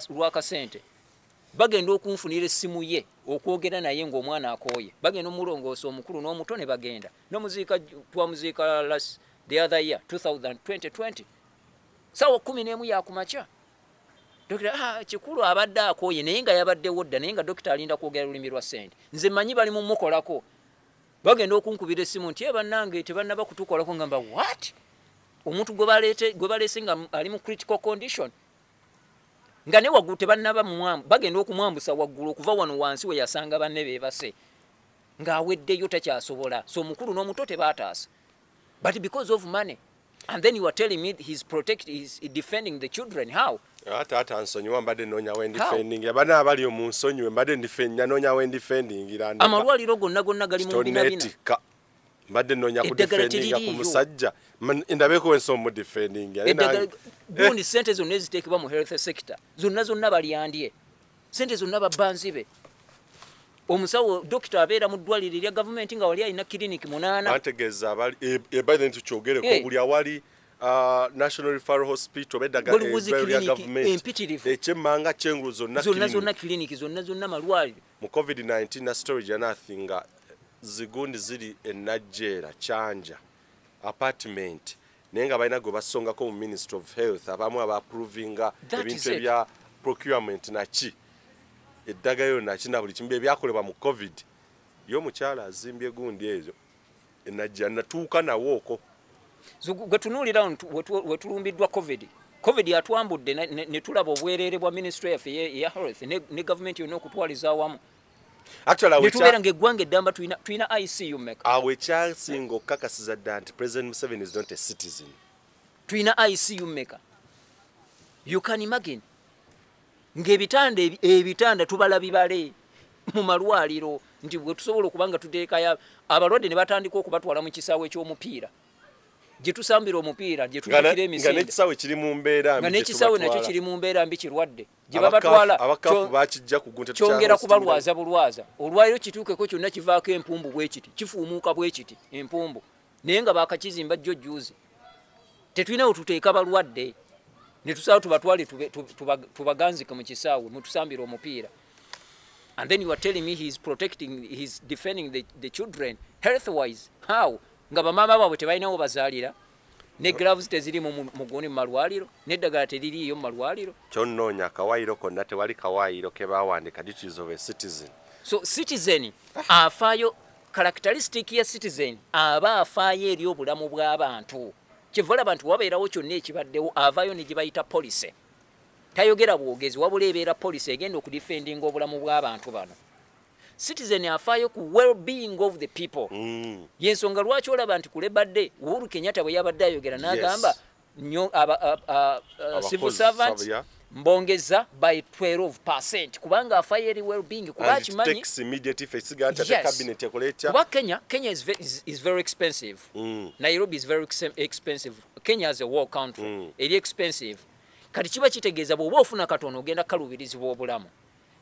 lwa kasente. Bagenda okunfunira essimu ye okwogera naye ng'omwana akooye, bagenda omulongoosa, omukulu n'omuto ne bagenda nomuziika. Twamuziika last the other year, 2020, sawa 11 yakumakya. Dokita, ah, kikulu abadde akooye, naye nga yabaddewo dda, naye nga dokita alinda kwogera lulimi lwa ssente. Nze mmanyi bali mu mukolako. Bagenda okunkubira essimu nti, "E bannange, tebannaba kutukolako." Ngamba, "What?" Omuntu gwe baleese nga ali mu critical condition, nga ne waggulu tebannaba bagenda okumwambusa waggulu okuva wano wansi we yasanga banne beebase, ng'aweddeyo, takyasobola. So omukulu n'omuto tebaataasa, but because of money. And then you are telling me he's defending the children. How? Ah, taata, nsonyiwa, mbadde noonya wendifendingira. Bana abali mu nsonyiwe, mbadde noonya wendifendingira. Amalwaliro gonna gonna gali mu binabina. Toneetikka, mbadde noonya Eddagala kudefendinga ku teririiyo. musajja. Ndabeko wensobola mudefendingira. Eddagala gundi, sente zonna eziteekebwa mu health sector, zonna zonna balyandye, sente zonna babbanzibe. Omusawo dokita abeera mu ddwaliro erya gavumenti nga wali alina kiriniki munaana. Bantegeeza abali by then tukyogereko, buli awali National Referral Hospital oba eddagala Waliwo zi eddwaliro lya kiriniki gavumenti empitirivu. Ekyemmanga, kyengulu, zonna Zonna clinic. zonna kiriniki, zonna zonna malwaliro. Mu COVID-19 na storage yanathi nga zigundi ziri enajjeera Kyanja apartment, naye nga balina gwe basongako mu Ministry of Health, abamu abaapprovinga That ebintu is it. ebya procurement naki, eddagala naki na buli kimu ebyakolebwa mu COVID. Ye omukyala azimbye gundi ezo enajja natuuka nawo okwo. So, gwe tunuulira wano wetulumbiddwa COVID. COVID atwambudde ne tulaba obwereere bwa ministry yaffe eya health ne gavumenti yonna okutwaliza awamu. Actually, awo Ne tubeera ng'eggwanga eddamba tulina ICU meka? Awo ekyasinga okukakasiza ddala nti President Museveni is not a citizen. Tulina ICU meka? You can imagine ng'ebitanda ebitanda tubala bibale mu malwaliro, nti bwe tusobola okuba nga tuteekayo abalwadde ne batandika okubatwala mu kisaawe ky'omupiira. Gye tusambira omupiira, gye tudukira emisinde. Nga n'ekisaawe kiri mu mbeera mbi. Nga n'ekisaawe nakyo kiri mu mbeera mbi, kirwadde. Gye babatwala Abakafu bakijja ku gunte. Kyongera kubalwaza bulwaza. Olwaliro kituukeko kyonna kivaako empumbu bwe kiti, kifuumuuka bwe kiti empumbu. Naye nga baakakizimba jjo jjuuzi. Tetulina we tuteeka balwadde. Ne tusaba tubatwale tubaganzike mu kisaawe mutusambira omupiira. And then you are telling me he is protecting, he is defending the children health wise. How? Nga bamaama baabwe tebalinawo bazaalira, ne gloves tezirimu mu gundi mu malwaliro, n'eddagala teririiyo mu malwaliro. Kyonnoonya akawaayiro konna, tewali kawaayiro ke baawandika duties of a citizen. So citizen afaayo, characteristic ya citizen aba afaayo eri obulamu bw'abantu. Kyeva olaba nti wabeerawo kyonna ekibaddewo avaayo ne gye bayita policy. Tayogera bwogezi, wabula ebeera policy egenda okudefendinga obulamu bw'abantu bano. Citizen afaayo ku well-being of the people. Yensonga lwaki olaba nti ku Labor Day Uhuru Kenyatta bwe yabadde ayogera n'agamba nyo civil servants mbongeza by 12% kubanga afaayo eri well-being, kuba akimanyi kuba Kenya is very expensive. Nairobi is very expensive. Kenya as a war country eri expensive. Kati kiba kitegeeza bw'oba ofuna katono ogenda kaluubirizibwa obulamu.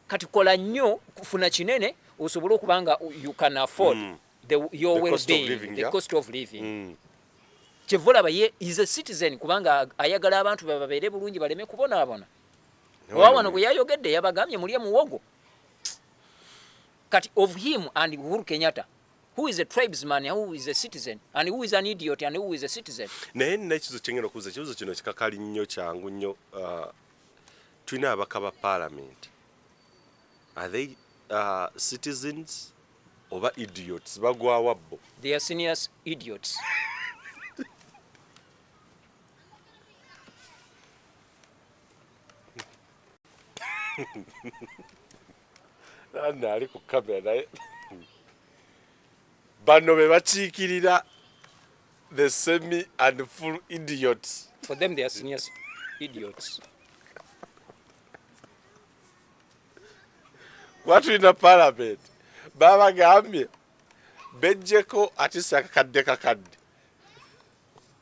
Kati kola nnyo kufuna kinene osobole okuba nga you can afford your well-being, the cost of living. Kyeva olaba ye is a citizen kubanga ayagala abantu be babeere bulungi baleme kubonaabona. Oba wano bwe yayogedde yabagambye mulye muwogo. Kati of him and Uhuru Kenyatta, who is a tribesman, who is a citizen, and who is an idiot, and who is a citizen? Naye nina ekibuzo kyengenda okubuuza, ekibuzo kino kikakali nnyo, kyangu nnyo. Tulina ababaka ba parliament. Are they citizens oba idiots? Bagwawa bo? They are senior idiots. Nani ali ku kamera, naye bano be bakiikirira the semi and full idiots. For them, they are senior idiots. Kuba tulina parliament, babagambye bejjeko atisa akakadde kakadde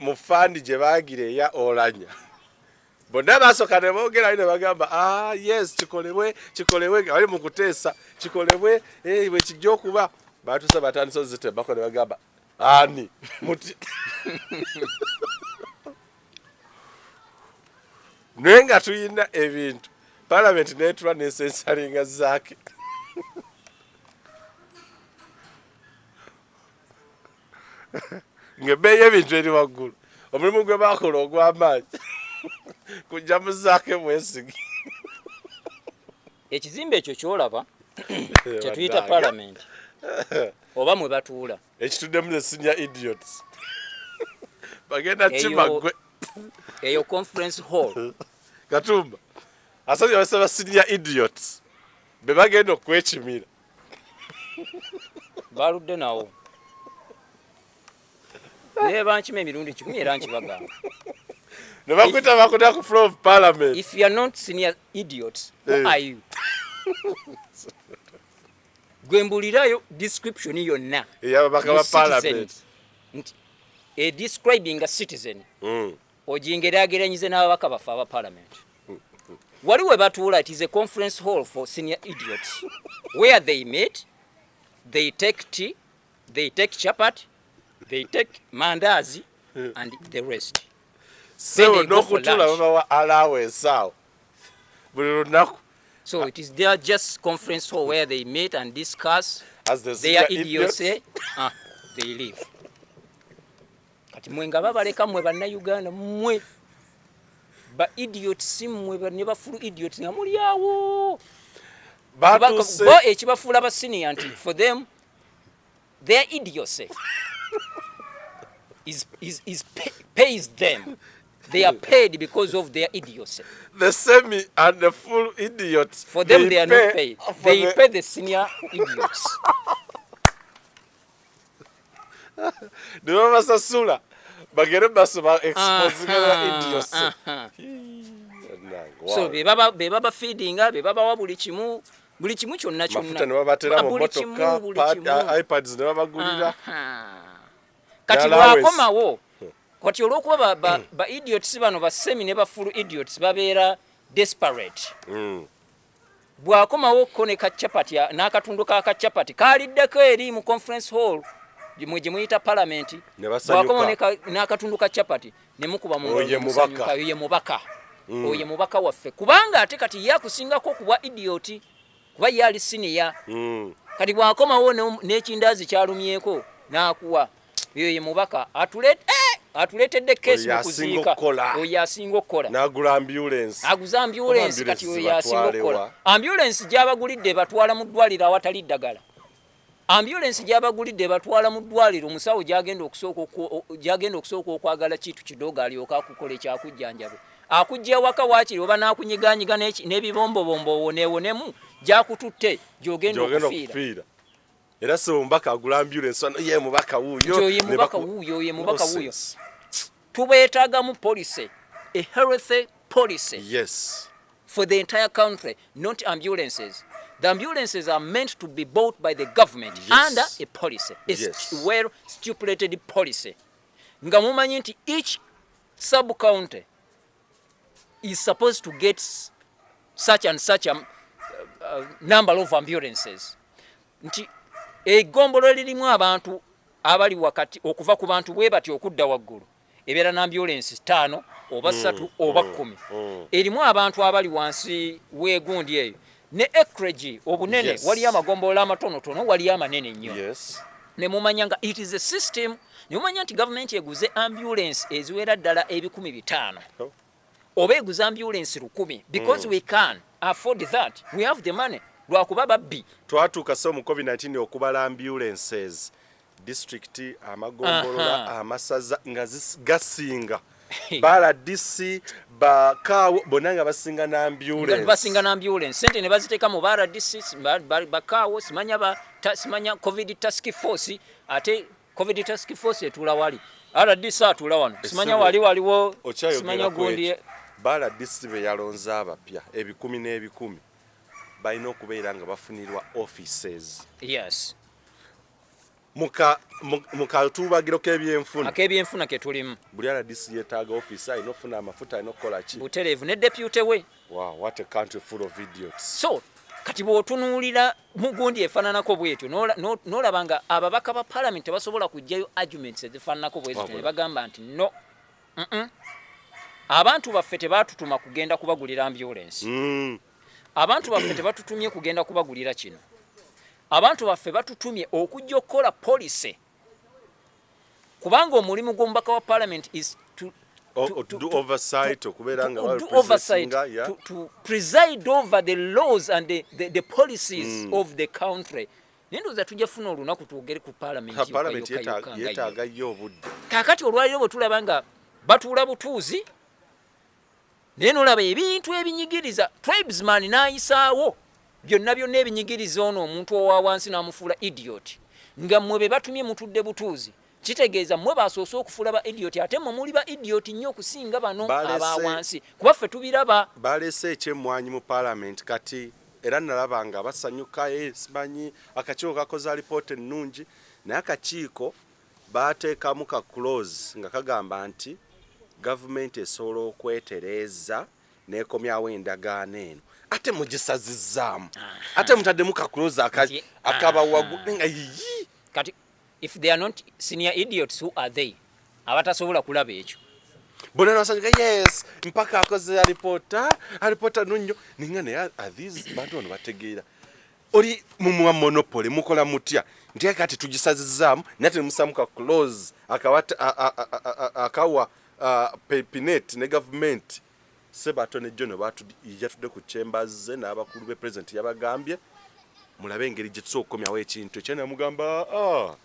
mu fund gye baagira eya Olanya. Bonna basooka ne boogera ne bagamba, ah yes, kikolebwe, kikolebwe, nga bali mu kuteesa kikolebwe, bwe kijja okuba. Batuuse batandise ozitembako ne bagamba ani muti, naye nga tulina ebintu parliament netula nesensalinga zaake ng'ebbeeyi y'ebintu eri waggulu. Omulimu gwe bakola ogw'amaanyi kujja mu zaake mwesige. Ekizimbe ekyo kyolaba kyetuyita parliament oba mwe batuula, ekituddemu the senior idiots bagenda kimaggwe. Eyo conference hall. Katumba asabye basaba senior idiots be bagenda okwekimira. Baludde nawo, naye bankima emirundi 1,000 era nkibagamba. Ne bakwita bakuta ku floor of parliament. If you are not senior idiots, who are you? Gwe mbulirayo description yonna ey'ababaka ba parliament nti e describing a citizen ogingeraageranyize n'ababaka baffe aba parliament. Wali we batuula, it is a conference hall for senior idiots where they meet, they take tea, they take chapati, they take mandazi and the rest. Sebo, n'okutula babawa allowance awo buli lunaku. So it is their just conference hall where they meet and discuss as the their idiocy. Ah, they leave. Kati mwe nga babaleka mmwe Bannayuganda, mmwe ba idiots, mmwe ne ba full idiots nga muli awo. Bo ekibafuula ba senior nti for them their idiocy is pays them. They are paid because of their idiocy. The semi and the full idiots. For them, they are not paid. They pay the senior idiots. Ne babasasula bagere basoma exposing idiocy. So be baba feedinga, be babawa buli kimu, buli kimu kyonna kyonna. Mafuta ne babatera mu motoka, iPads ne babagulira. Kati lwakomawo. Kati olwokuba ba idiots bano, ba semi ne ba full idiots, babeera desperate, bw'akomawo ko ne kacapati, n'akatundu ka kacapati kaliddeko eri mu conference hall mwe gye muyita palamenti. Ne basanyuka. Bw'akomawo n'akatundu ka capati ne mukuba mu Oyo ye ngalo ne musanyuka. Mubaka. Oyo ye mubaka, oyo ye mubaka waffe, kubanga ate kati ye akusingako okuba idiot, kuba ye ali senior. Kati bw'akomawo n'ekindaazi kyalumyeko n'akuwa, oyo ye mubaka atuleetedde keesi Oyo mu asinga kuziika. okukola. Oyo asinga okukola. N'agula ambulance. Aguza ambulance. Oba Kati oyo ambulance asinga okukola. zibatwale wa? Ambulance gy'abagulidde batwala mu ddwaliro awatali ddagala. Ambulance gy'abagulidde batwala mu ddwaliro, omusawo gy'agenda okusooka okwagala kitu kidogo alyoke akukola ekyakujjanjabe. Akujja ewaka waakiri oba n'akunyiganyiga n'ebibombobombo owoneewonemu gy'akututte gy'ogenda gy'ogenda okufiira. Okufiira. Era si omubaka agula ambulance wano, ye mubaka wuuyo. Nti oyo ye ne mubaka wuuyo, oyo ye mubaka wuuyo. Nonsense. Tubeetaagamu policy, a health policy for the entire country, not ambulances. The ambulances are meant to be bought by the government under a policy, a well stipulated policy. Nga mumanyi nti each sub county is supposed to get such and such a number of ambulances. Nti eggombolo lirimu abantu abali wakati okuva ku bantu bwe bati okudda waggulu ebeera na ambulance ttaano oba ssatu oba 10. Erimu abantu abali wansi w'egundi eyo ne acreage obunene. Waliyo amagombolola amatonotono, waliyo amanene nnyo. Ne mumanya nga it is a system, ne mumanya nti gavumenti eguze ambulance eziwera ddala 500,000 oba eguze ambulance 1,000, because we can afford that, we have the money, lwakuba babbi. Twatuuka so mu COVID-19 okubala ambulances, district, amagombolola, amasaza nga gasinga ba RDC, bakaawo bonna nga basinga n'ambulance. Basinga n'ambulance. Sente ne baziteeka mu ba RDC, bakaawo, simanya simanya COVID task force. Ate COVID task force etuula wali, RDC atuula wano, simanya wali waliwo simanya Okyayogera ku gundi. Ekyo, ba RDC be yalonze abapya ebikumi n'ebikumi balina okubeera nga bafunirwa offices. Mu katuubagiro k'ebyenfuna Ak'ebyenfuna ke tulimu. Buli RDC yeetaaga office, alina okufuna amafuta, alina okukola ki. Butereevu ne deputy we. Wow, what a country full of idiots. So kati bw'otunuulira mu gundi efaananako bwetyo, n'olaba nga ababaka ba parliament tebasobola kuggyayo arguments ezifaananako bwe zityo, ne Wabula. bagamba nti no, Abantu baffe tebaatutuma kugenda kubagulira ambulance. Abantu baffe tebatutumye kugenda kubagulira kino. Abantu baffe batutumye okujja okukola policy, kubanga omulimu gw'omubaka wa parliament is to, to do oversight, okubeera nga to do oversight, representinga, yeah. to preside over the laws and the policies of the country. Naye ndowooza tujja funa olunaku twogere ku parliament Ha, yokka parliament yokka yokka nga yo. yeetaaga yo obudde. Kaakati olwaliro bwe tulaba nga batuula butuuzi, naye nolaba ebintu ebinyigiriza tribesman n'ayisaawo byonna byonna ebinyigiriza ono omuntu owa wansi n'amufuula idiot, nga mmwe be batumye mutudde butuuzi, kitegeeza mmwe basoose okufuula ba idiot, ate mmwe muli ba idiot nnyo okusinga bano aba wansi, kuba ffe tubiraba. Baleese ekyemmwanyi mu parliament kati, era nalaba nga basanyuka, simanyi akakiiko kakoze alipoota ennungi, naye akakiiko baateekamu ka clause nga kagamba nti gavumenti esobola okwetereeza n'ekomyawo endagaano eno, ate mugisazizzaamu, ate mutaddemu ka clause akabawagu nga yiyi. Kati if they are not senior idiots, who are they abatasobola kulaba ekyo? Bonna nabasanyuka, yes, mpaka akoze alipoota, alipoota nunyo ninga, naye are these bantu bano bategeera? Oli mumuwa monopoly, mukola mutya nti kati tugisazizzaamu, naye temusamu ka clause akawa Pinet ne gavumenti sebato ne Jono yatudde ku chambers ze n'abakulu be, president yabagambye mulabe engeri gye tusobola okukomyawo ekintu ekyo, namugamba, "Ah,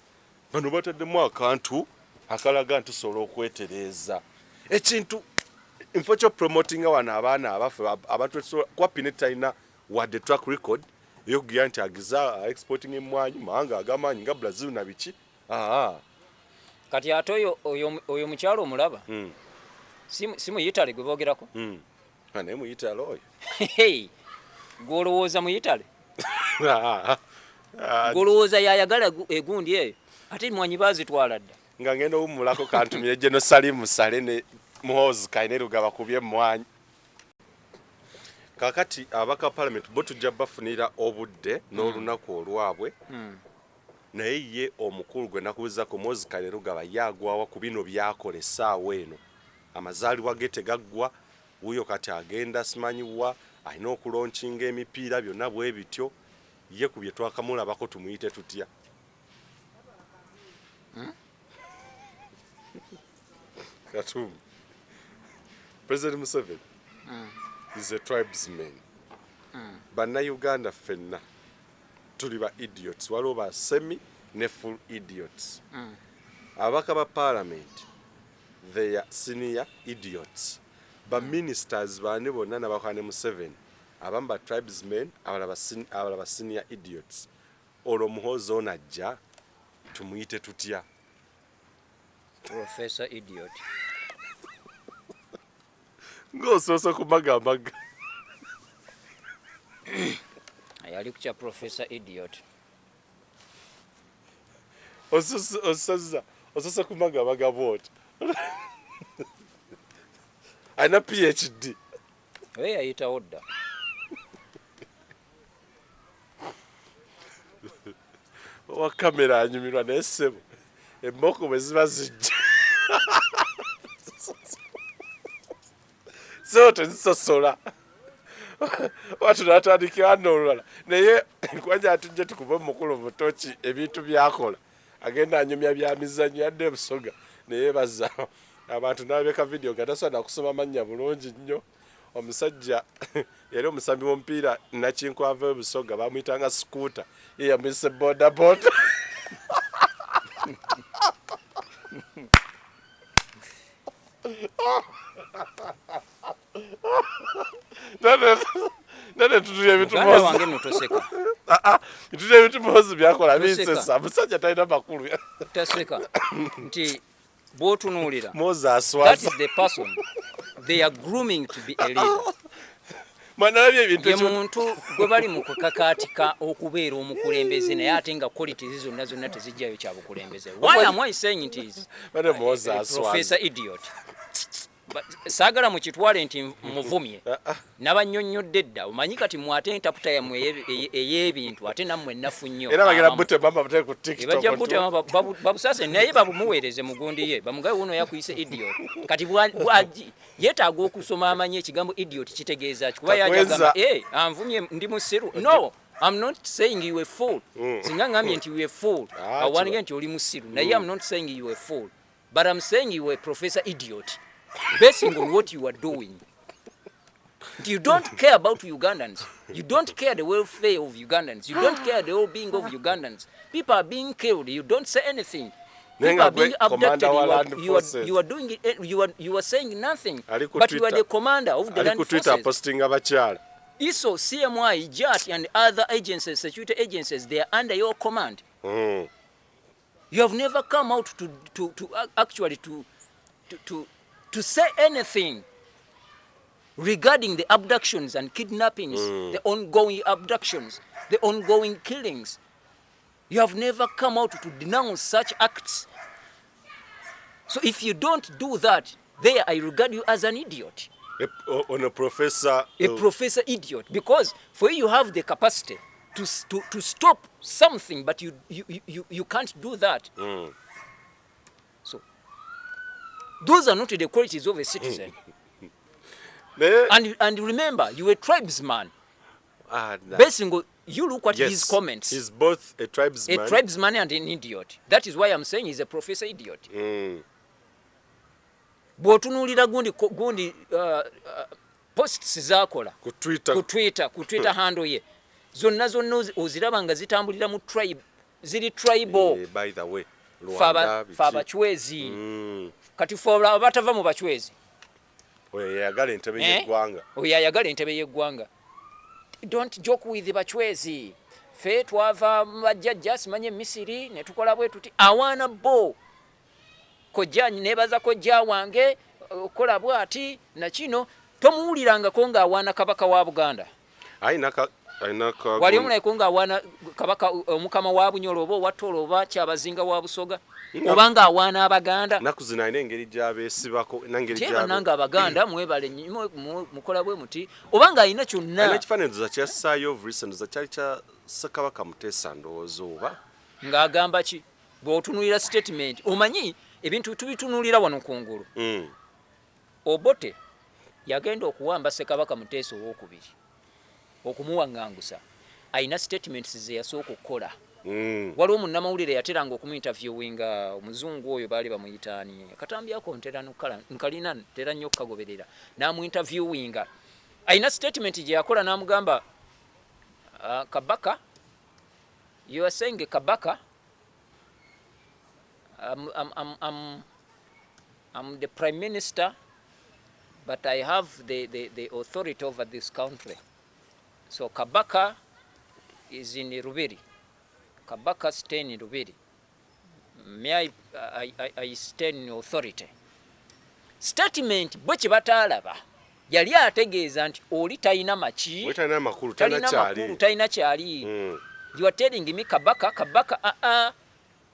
bano bataddemu akantu akalaga nti tusobola okwetereeza ekintu." Nfo kyo promotinga wano abaana abaffe abantu betusobola, kuba Pinet talina wadde track record eyokugira nti agiza exporting emmwanyi mawanga agamaanyi nga Brazil na biki. Kati ate oyo mukyalo omulaba, si muyitale gwe boogerako? Naye muyitale oyo. Hey, gw'olowooza muyitale? Gw'olowooza yayagala egundi eyo? Ate emwanyi baazitwala dda. Nga ngenda owummulako kantumire General Salim Saleh ne Muhoozi Kainerugaba kubye emmwanyi. Kakati ababaka ba parliament bo tujja bafunira obudde n'olunaku olwabwe. Naye ye omukulu gwe nakubuzaako Muhoozi Kainerugaba ye agwawa ku bino by'akola essaawa eno. Amazaalibwa ge tegaggwa, wuuyo kati agenda simanyi wa, alina okulonkinga emipiira byonna bwe bityo. Ye ku bye twakamulabako tumuyite tutya? Katumba, President Museveni is a tribesman. Bannayuganda ffenna tuli ba idiots, waliwo ba semi ne full idiots. Ababaka ba parliament, they are senior idiots. Ba ministers bani bonna nabakola ne Museveni, abamu ba tribesmen, abalala ba senior idiots. Olwo Muhoozi ono ajja tumuyite tutya? Professor Idiot. Ng'osoose kumagamaga. Yali ku kya Professor Idiot. Osoose kumagamaga bw'oti. Alina PhD. Oye yayitawo dda. Owa kamera anyumirwa naye ssebo emmoko bwe ziba zijja so tezisosola watu natandikira nno olulala naye kwanja atujje tukube omukulu mutoki ebintu byakola agenda anyumya bya mizannyo yadde ebusoga naye bazza abantu nabeka video nga tasobola nakusoma mannya bulungi nnyo. Omusajja yali omusambi w'omupiira Nakinkwava e Busoga bamuyitanga Scooter, ye yamuyise boda boda. Nene tutulya ebintu Muganda wange nno toseka. Ah, ah, tutulya ebintu Muhoozi byakola binsesa. Musajja talina makulu. Taseka nti bw'otunuulira Muhoozi aswaza. That is the person they are grooming to be a leader. Mwanalabye ebintu ye muntu gwe bali mu kukakaatika okubeera omukulembeze naye ate nga qualities zonna zonna tezijjayo kya bukulembeze. Why am I saying it is Bane Muhoozi aswaza. Professor Idiot. Saagala mukitwale nti muvumye. Nabannyonnyodde dda. Omanyi kati mwe ate entaputa yammwe ey'ebintu ate nammwe ennafu nnyo. Era bagenda butema babuteeke ku TikTok. Bajja butema babusaase naye babumuweereze mu gundi ye. Bamugabe wuno yakuyise idiot. Kati yeetaaga okusoma amanye ekigambo idiot kitegeeza ki. Kuba yajagamba, anvumye ndi musiru. No, I'm not saying you a fool. Singa ngambye nti you a fool, awange nti oli musiru. Naye I'm not saying you a fool. But I'm saying you a professor idiot. Basing on what you are doing. You don't care about Ugandans. You don't care the welfare of Ugandans. You don't care the well-being of Ugandans. People are being killed. You don't say anything. People are being abducted. You are doing it, you are saying nothing. But you are the commander of the land forces. Posting abakyala. ISO, CMI, JAT and other agencies, security agencies, they are under your command. You have never come out to say anything regarding the abductions and kidnappings, the ongoing abductions, the ongoing killings. You have never come out to denounce such acts. So if you don't do that, there I regard you as an idiot. On a professor, A professor idiot, because for you, you have the capacity to stop something, but you can't do that. So those are not the qualities of a citizen. And remember, you were a tribesman. Nah. Basically, you look at Yes. his comments. He's both a tribesman. A tribesman and an idiot. That is why I'm saying he's a professor idiot. Bw'otunuulira gundi posts z'akola Ku Twitter. Ku Twitter handle ye zonna zonna oziraba nga zitambulira mu tribe, ziri tribal. By the way, Rwanda, biki? Fe abachwezi. Kati fe abatava mu bachwezi. Oyo yayagala entebe y'eggwanga. Oyo yayagala entebe y'eggwanga. Don't joke with bachwezi. Fe twava mu bajjajja simanye Misiri ne tukola bwe tuti. Awaana bo. Kojja nebaza kojja wange okola bw'ati na kino tomuwulirangako ng'awaana kabaka wa Buganda. Alina ka Wali omulabeko ng'awaana kabaka omukama wa Bunyoro oba owa Toro oba Kyabazinga wa Busoga. Oba ng'awaana Abaganda. Nnaku zino alina engeri gy'abeesibako nangeri. Tye bannange Abaganda mwebale nnyo, mukola bwe muti, oba ng'alina kyonna. Alina ekifaananyi ndoza kyassaayo of recent, ndoza kyali kya Ssekabaka Muteesa, ndowooza oba. Ng'agamba ki? Bw'otunuulira statement, omanyi ebintu tubitunuulira wano kungulu. Obote yagenda okuwamba Ssekabaka Muteesa Owokubiri okumuwaŋŋangusa, alina statements ze yasooka okukola. Waliwo munnamawulire yateranga okumuinterviewinga, omuzungu oyo baali bamuyita ani? Akatambi ako ntera nokukala nkalina, ntera nnyo okukagoberera. N'amuinterviewinga, alina statement gye yakola n'amugamba, "Kabaka, you are saying Kabaka, I'm the prime minister, but I have the authority over this country. So Kabaka is in Lubiri. Kabaka stay in Lubiri. May I stand in authority." Statement bwe kye bataalaba, yali ategeeza nti oli talina maki. Oli talina makulu. Talina talina kyali. Makulu, talina kyali. "You are telling me Kabaka, Kabaka,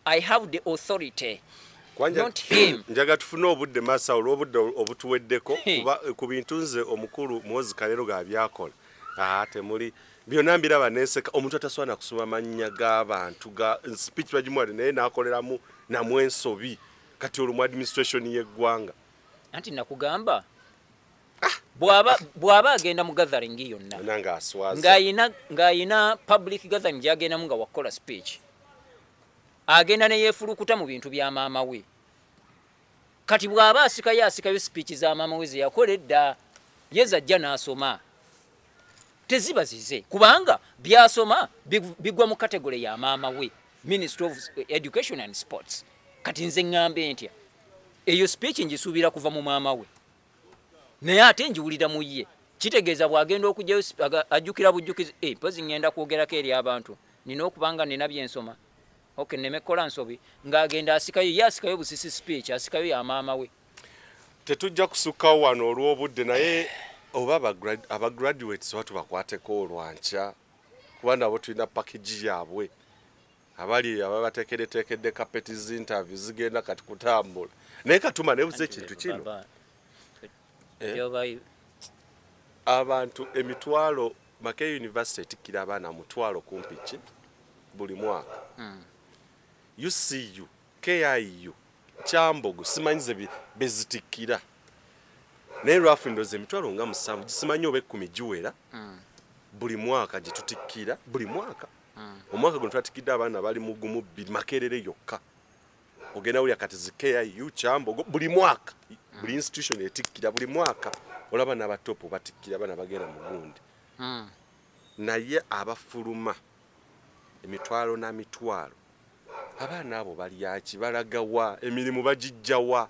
I have the authority, not him." Njaga tufune obudde maaso awo olw'obudde obutuweddeko, kuba ku bintu nze omukulu Muhoozi Kaleero ga byakola, aa, temuli byonna mbiraba nenseka. Omuntu atasobola kusoma mannya g'abantu ga speech bagimuwadde naye n'akoleramu namu ensobi, kati olwo mu administration y'eggwanga. Anti nakugamba, bw'aba agenda mu gathering yonna, nange aswaza. Ng'ayina public gathering gy'agendamu nga wakukola speech, agenda ne yeefulukuta mu bintu bya maama we. Kati bw'aba asikayo, asikayo speech za maama we ze yakola edda, ye zajja n'asoma teziba zize, kubanga byasoma bigwa mu category ya maama we, Minister of Education and Sports. Kati nze ŋŋambe ntya? Eyo speech ngisuubira kuva mu maama we, naye ate njiwulira mu ye. Kitegeeza bw'agenda okugyayo ajjukira bujjukizi, "Mpozi ŋŋenda kwogerako eri abantu, nina okuba nga nina byensoma, ok, nneme kukola nsobi." Ng'agenda asikayo, ye asikayo busisi speech, asikayo ya maama we. Tetujja kusukkawo wano olw'obudde, naye oba abagraduates oba tubakwateko olwankya, kuba nabo tulina package yaabwe, abali ababateekeddeteekedde kapeti z'interview zigenda kati kutambula. Naye katuma nebuza ekintu kino. Byoba Abantu emitwalo, Makerere University etikkira abaana 10,000 kumpi ki buli mwaka. UCU, KIU, Kyambogo, simanyi ze bezitikkira, naye lwafu ndowooza emitwalo nga 7, simanyi oba 10 giwera buli mwaka gye tutikkira buli mwaka. Omwaka guno twatikkidde abaana bali mu 12 Makerere yokka. Ogenda wulya kati zi KIU, Kyambogo, buli mwaka buli institution etikkira buli mwaka. Olaba n'abatopo batikkira abaana bagenda mu gundi, naye abafuluma emitwalo na mitwalo. Abaana abo balyaki? Balagawa? Emirimu bagijjawa?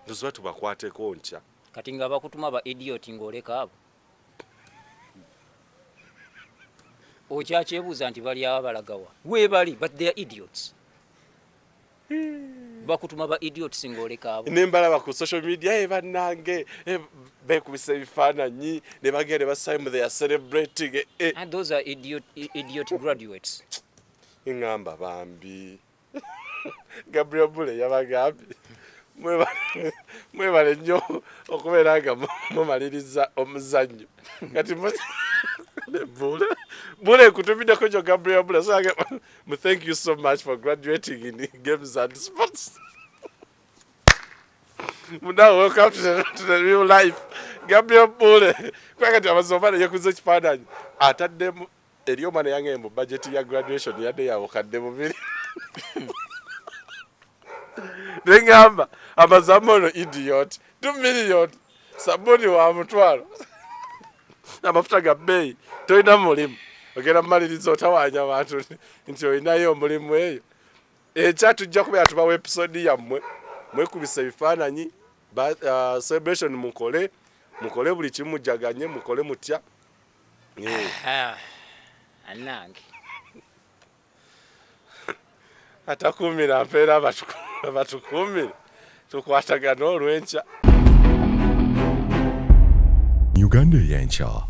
Ndoziba tubakwateko nkya. Kati nga bakutuma ba idiot ng'oleka abo, okyakyebuuza nti bali awa, balagawa? Weebali, but they are idiots. Bakutuma ba idiots ng'oleka abo. Nembalaba ku social media, bannange, bekubisa ebifaananyi ne bagenda ne bassayo, they are celebrating. And those are idiot graduates. Ŋŋamba bambi Gabriel Bule yabagambye, "Mwebale nnyo okubeera nga mumaliriza omuzannyo." Kati Bule, Bule nkutumiddeko nyo Gabriel Bule. So, thank you so much for graduating in games and sports. Now welcome to the real life, Gabriel Bule. Kubanga kati abasoma yekuza ekifaananyi ataddemu eri omwana yange mu budget ya graduation yadde ya 2000. Neŋŋamba amazamu ono idiot, 2 million, sabuni wa 500, amafuta ga bbeeyi, tolina mulimu, ogenda mumaliriza otawaanya abantu nti olinayo omulimu. Eyo ekya tujja kubeera tubawa episode yammwe, mwekubisa ebifaananyi, celebration, mukole mukole buli kimu, mujaganye, mukole mutya. Anange. Atakuumira mpeera, batukuumire, tukwatagane olw'enkya. Uganda Eyenkya.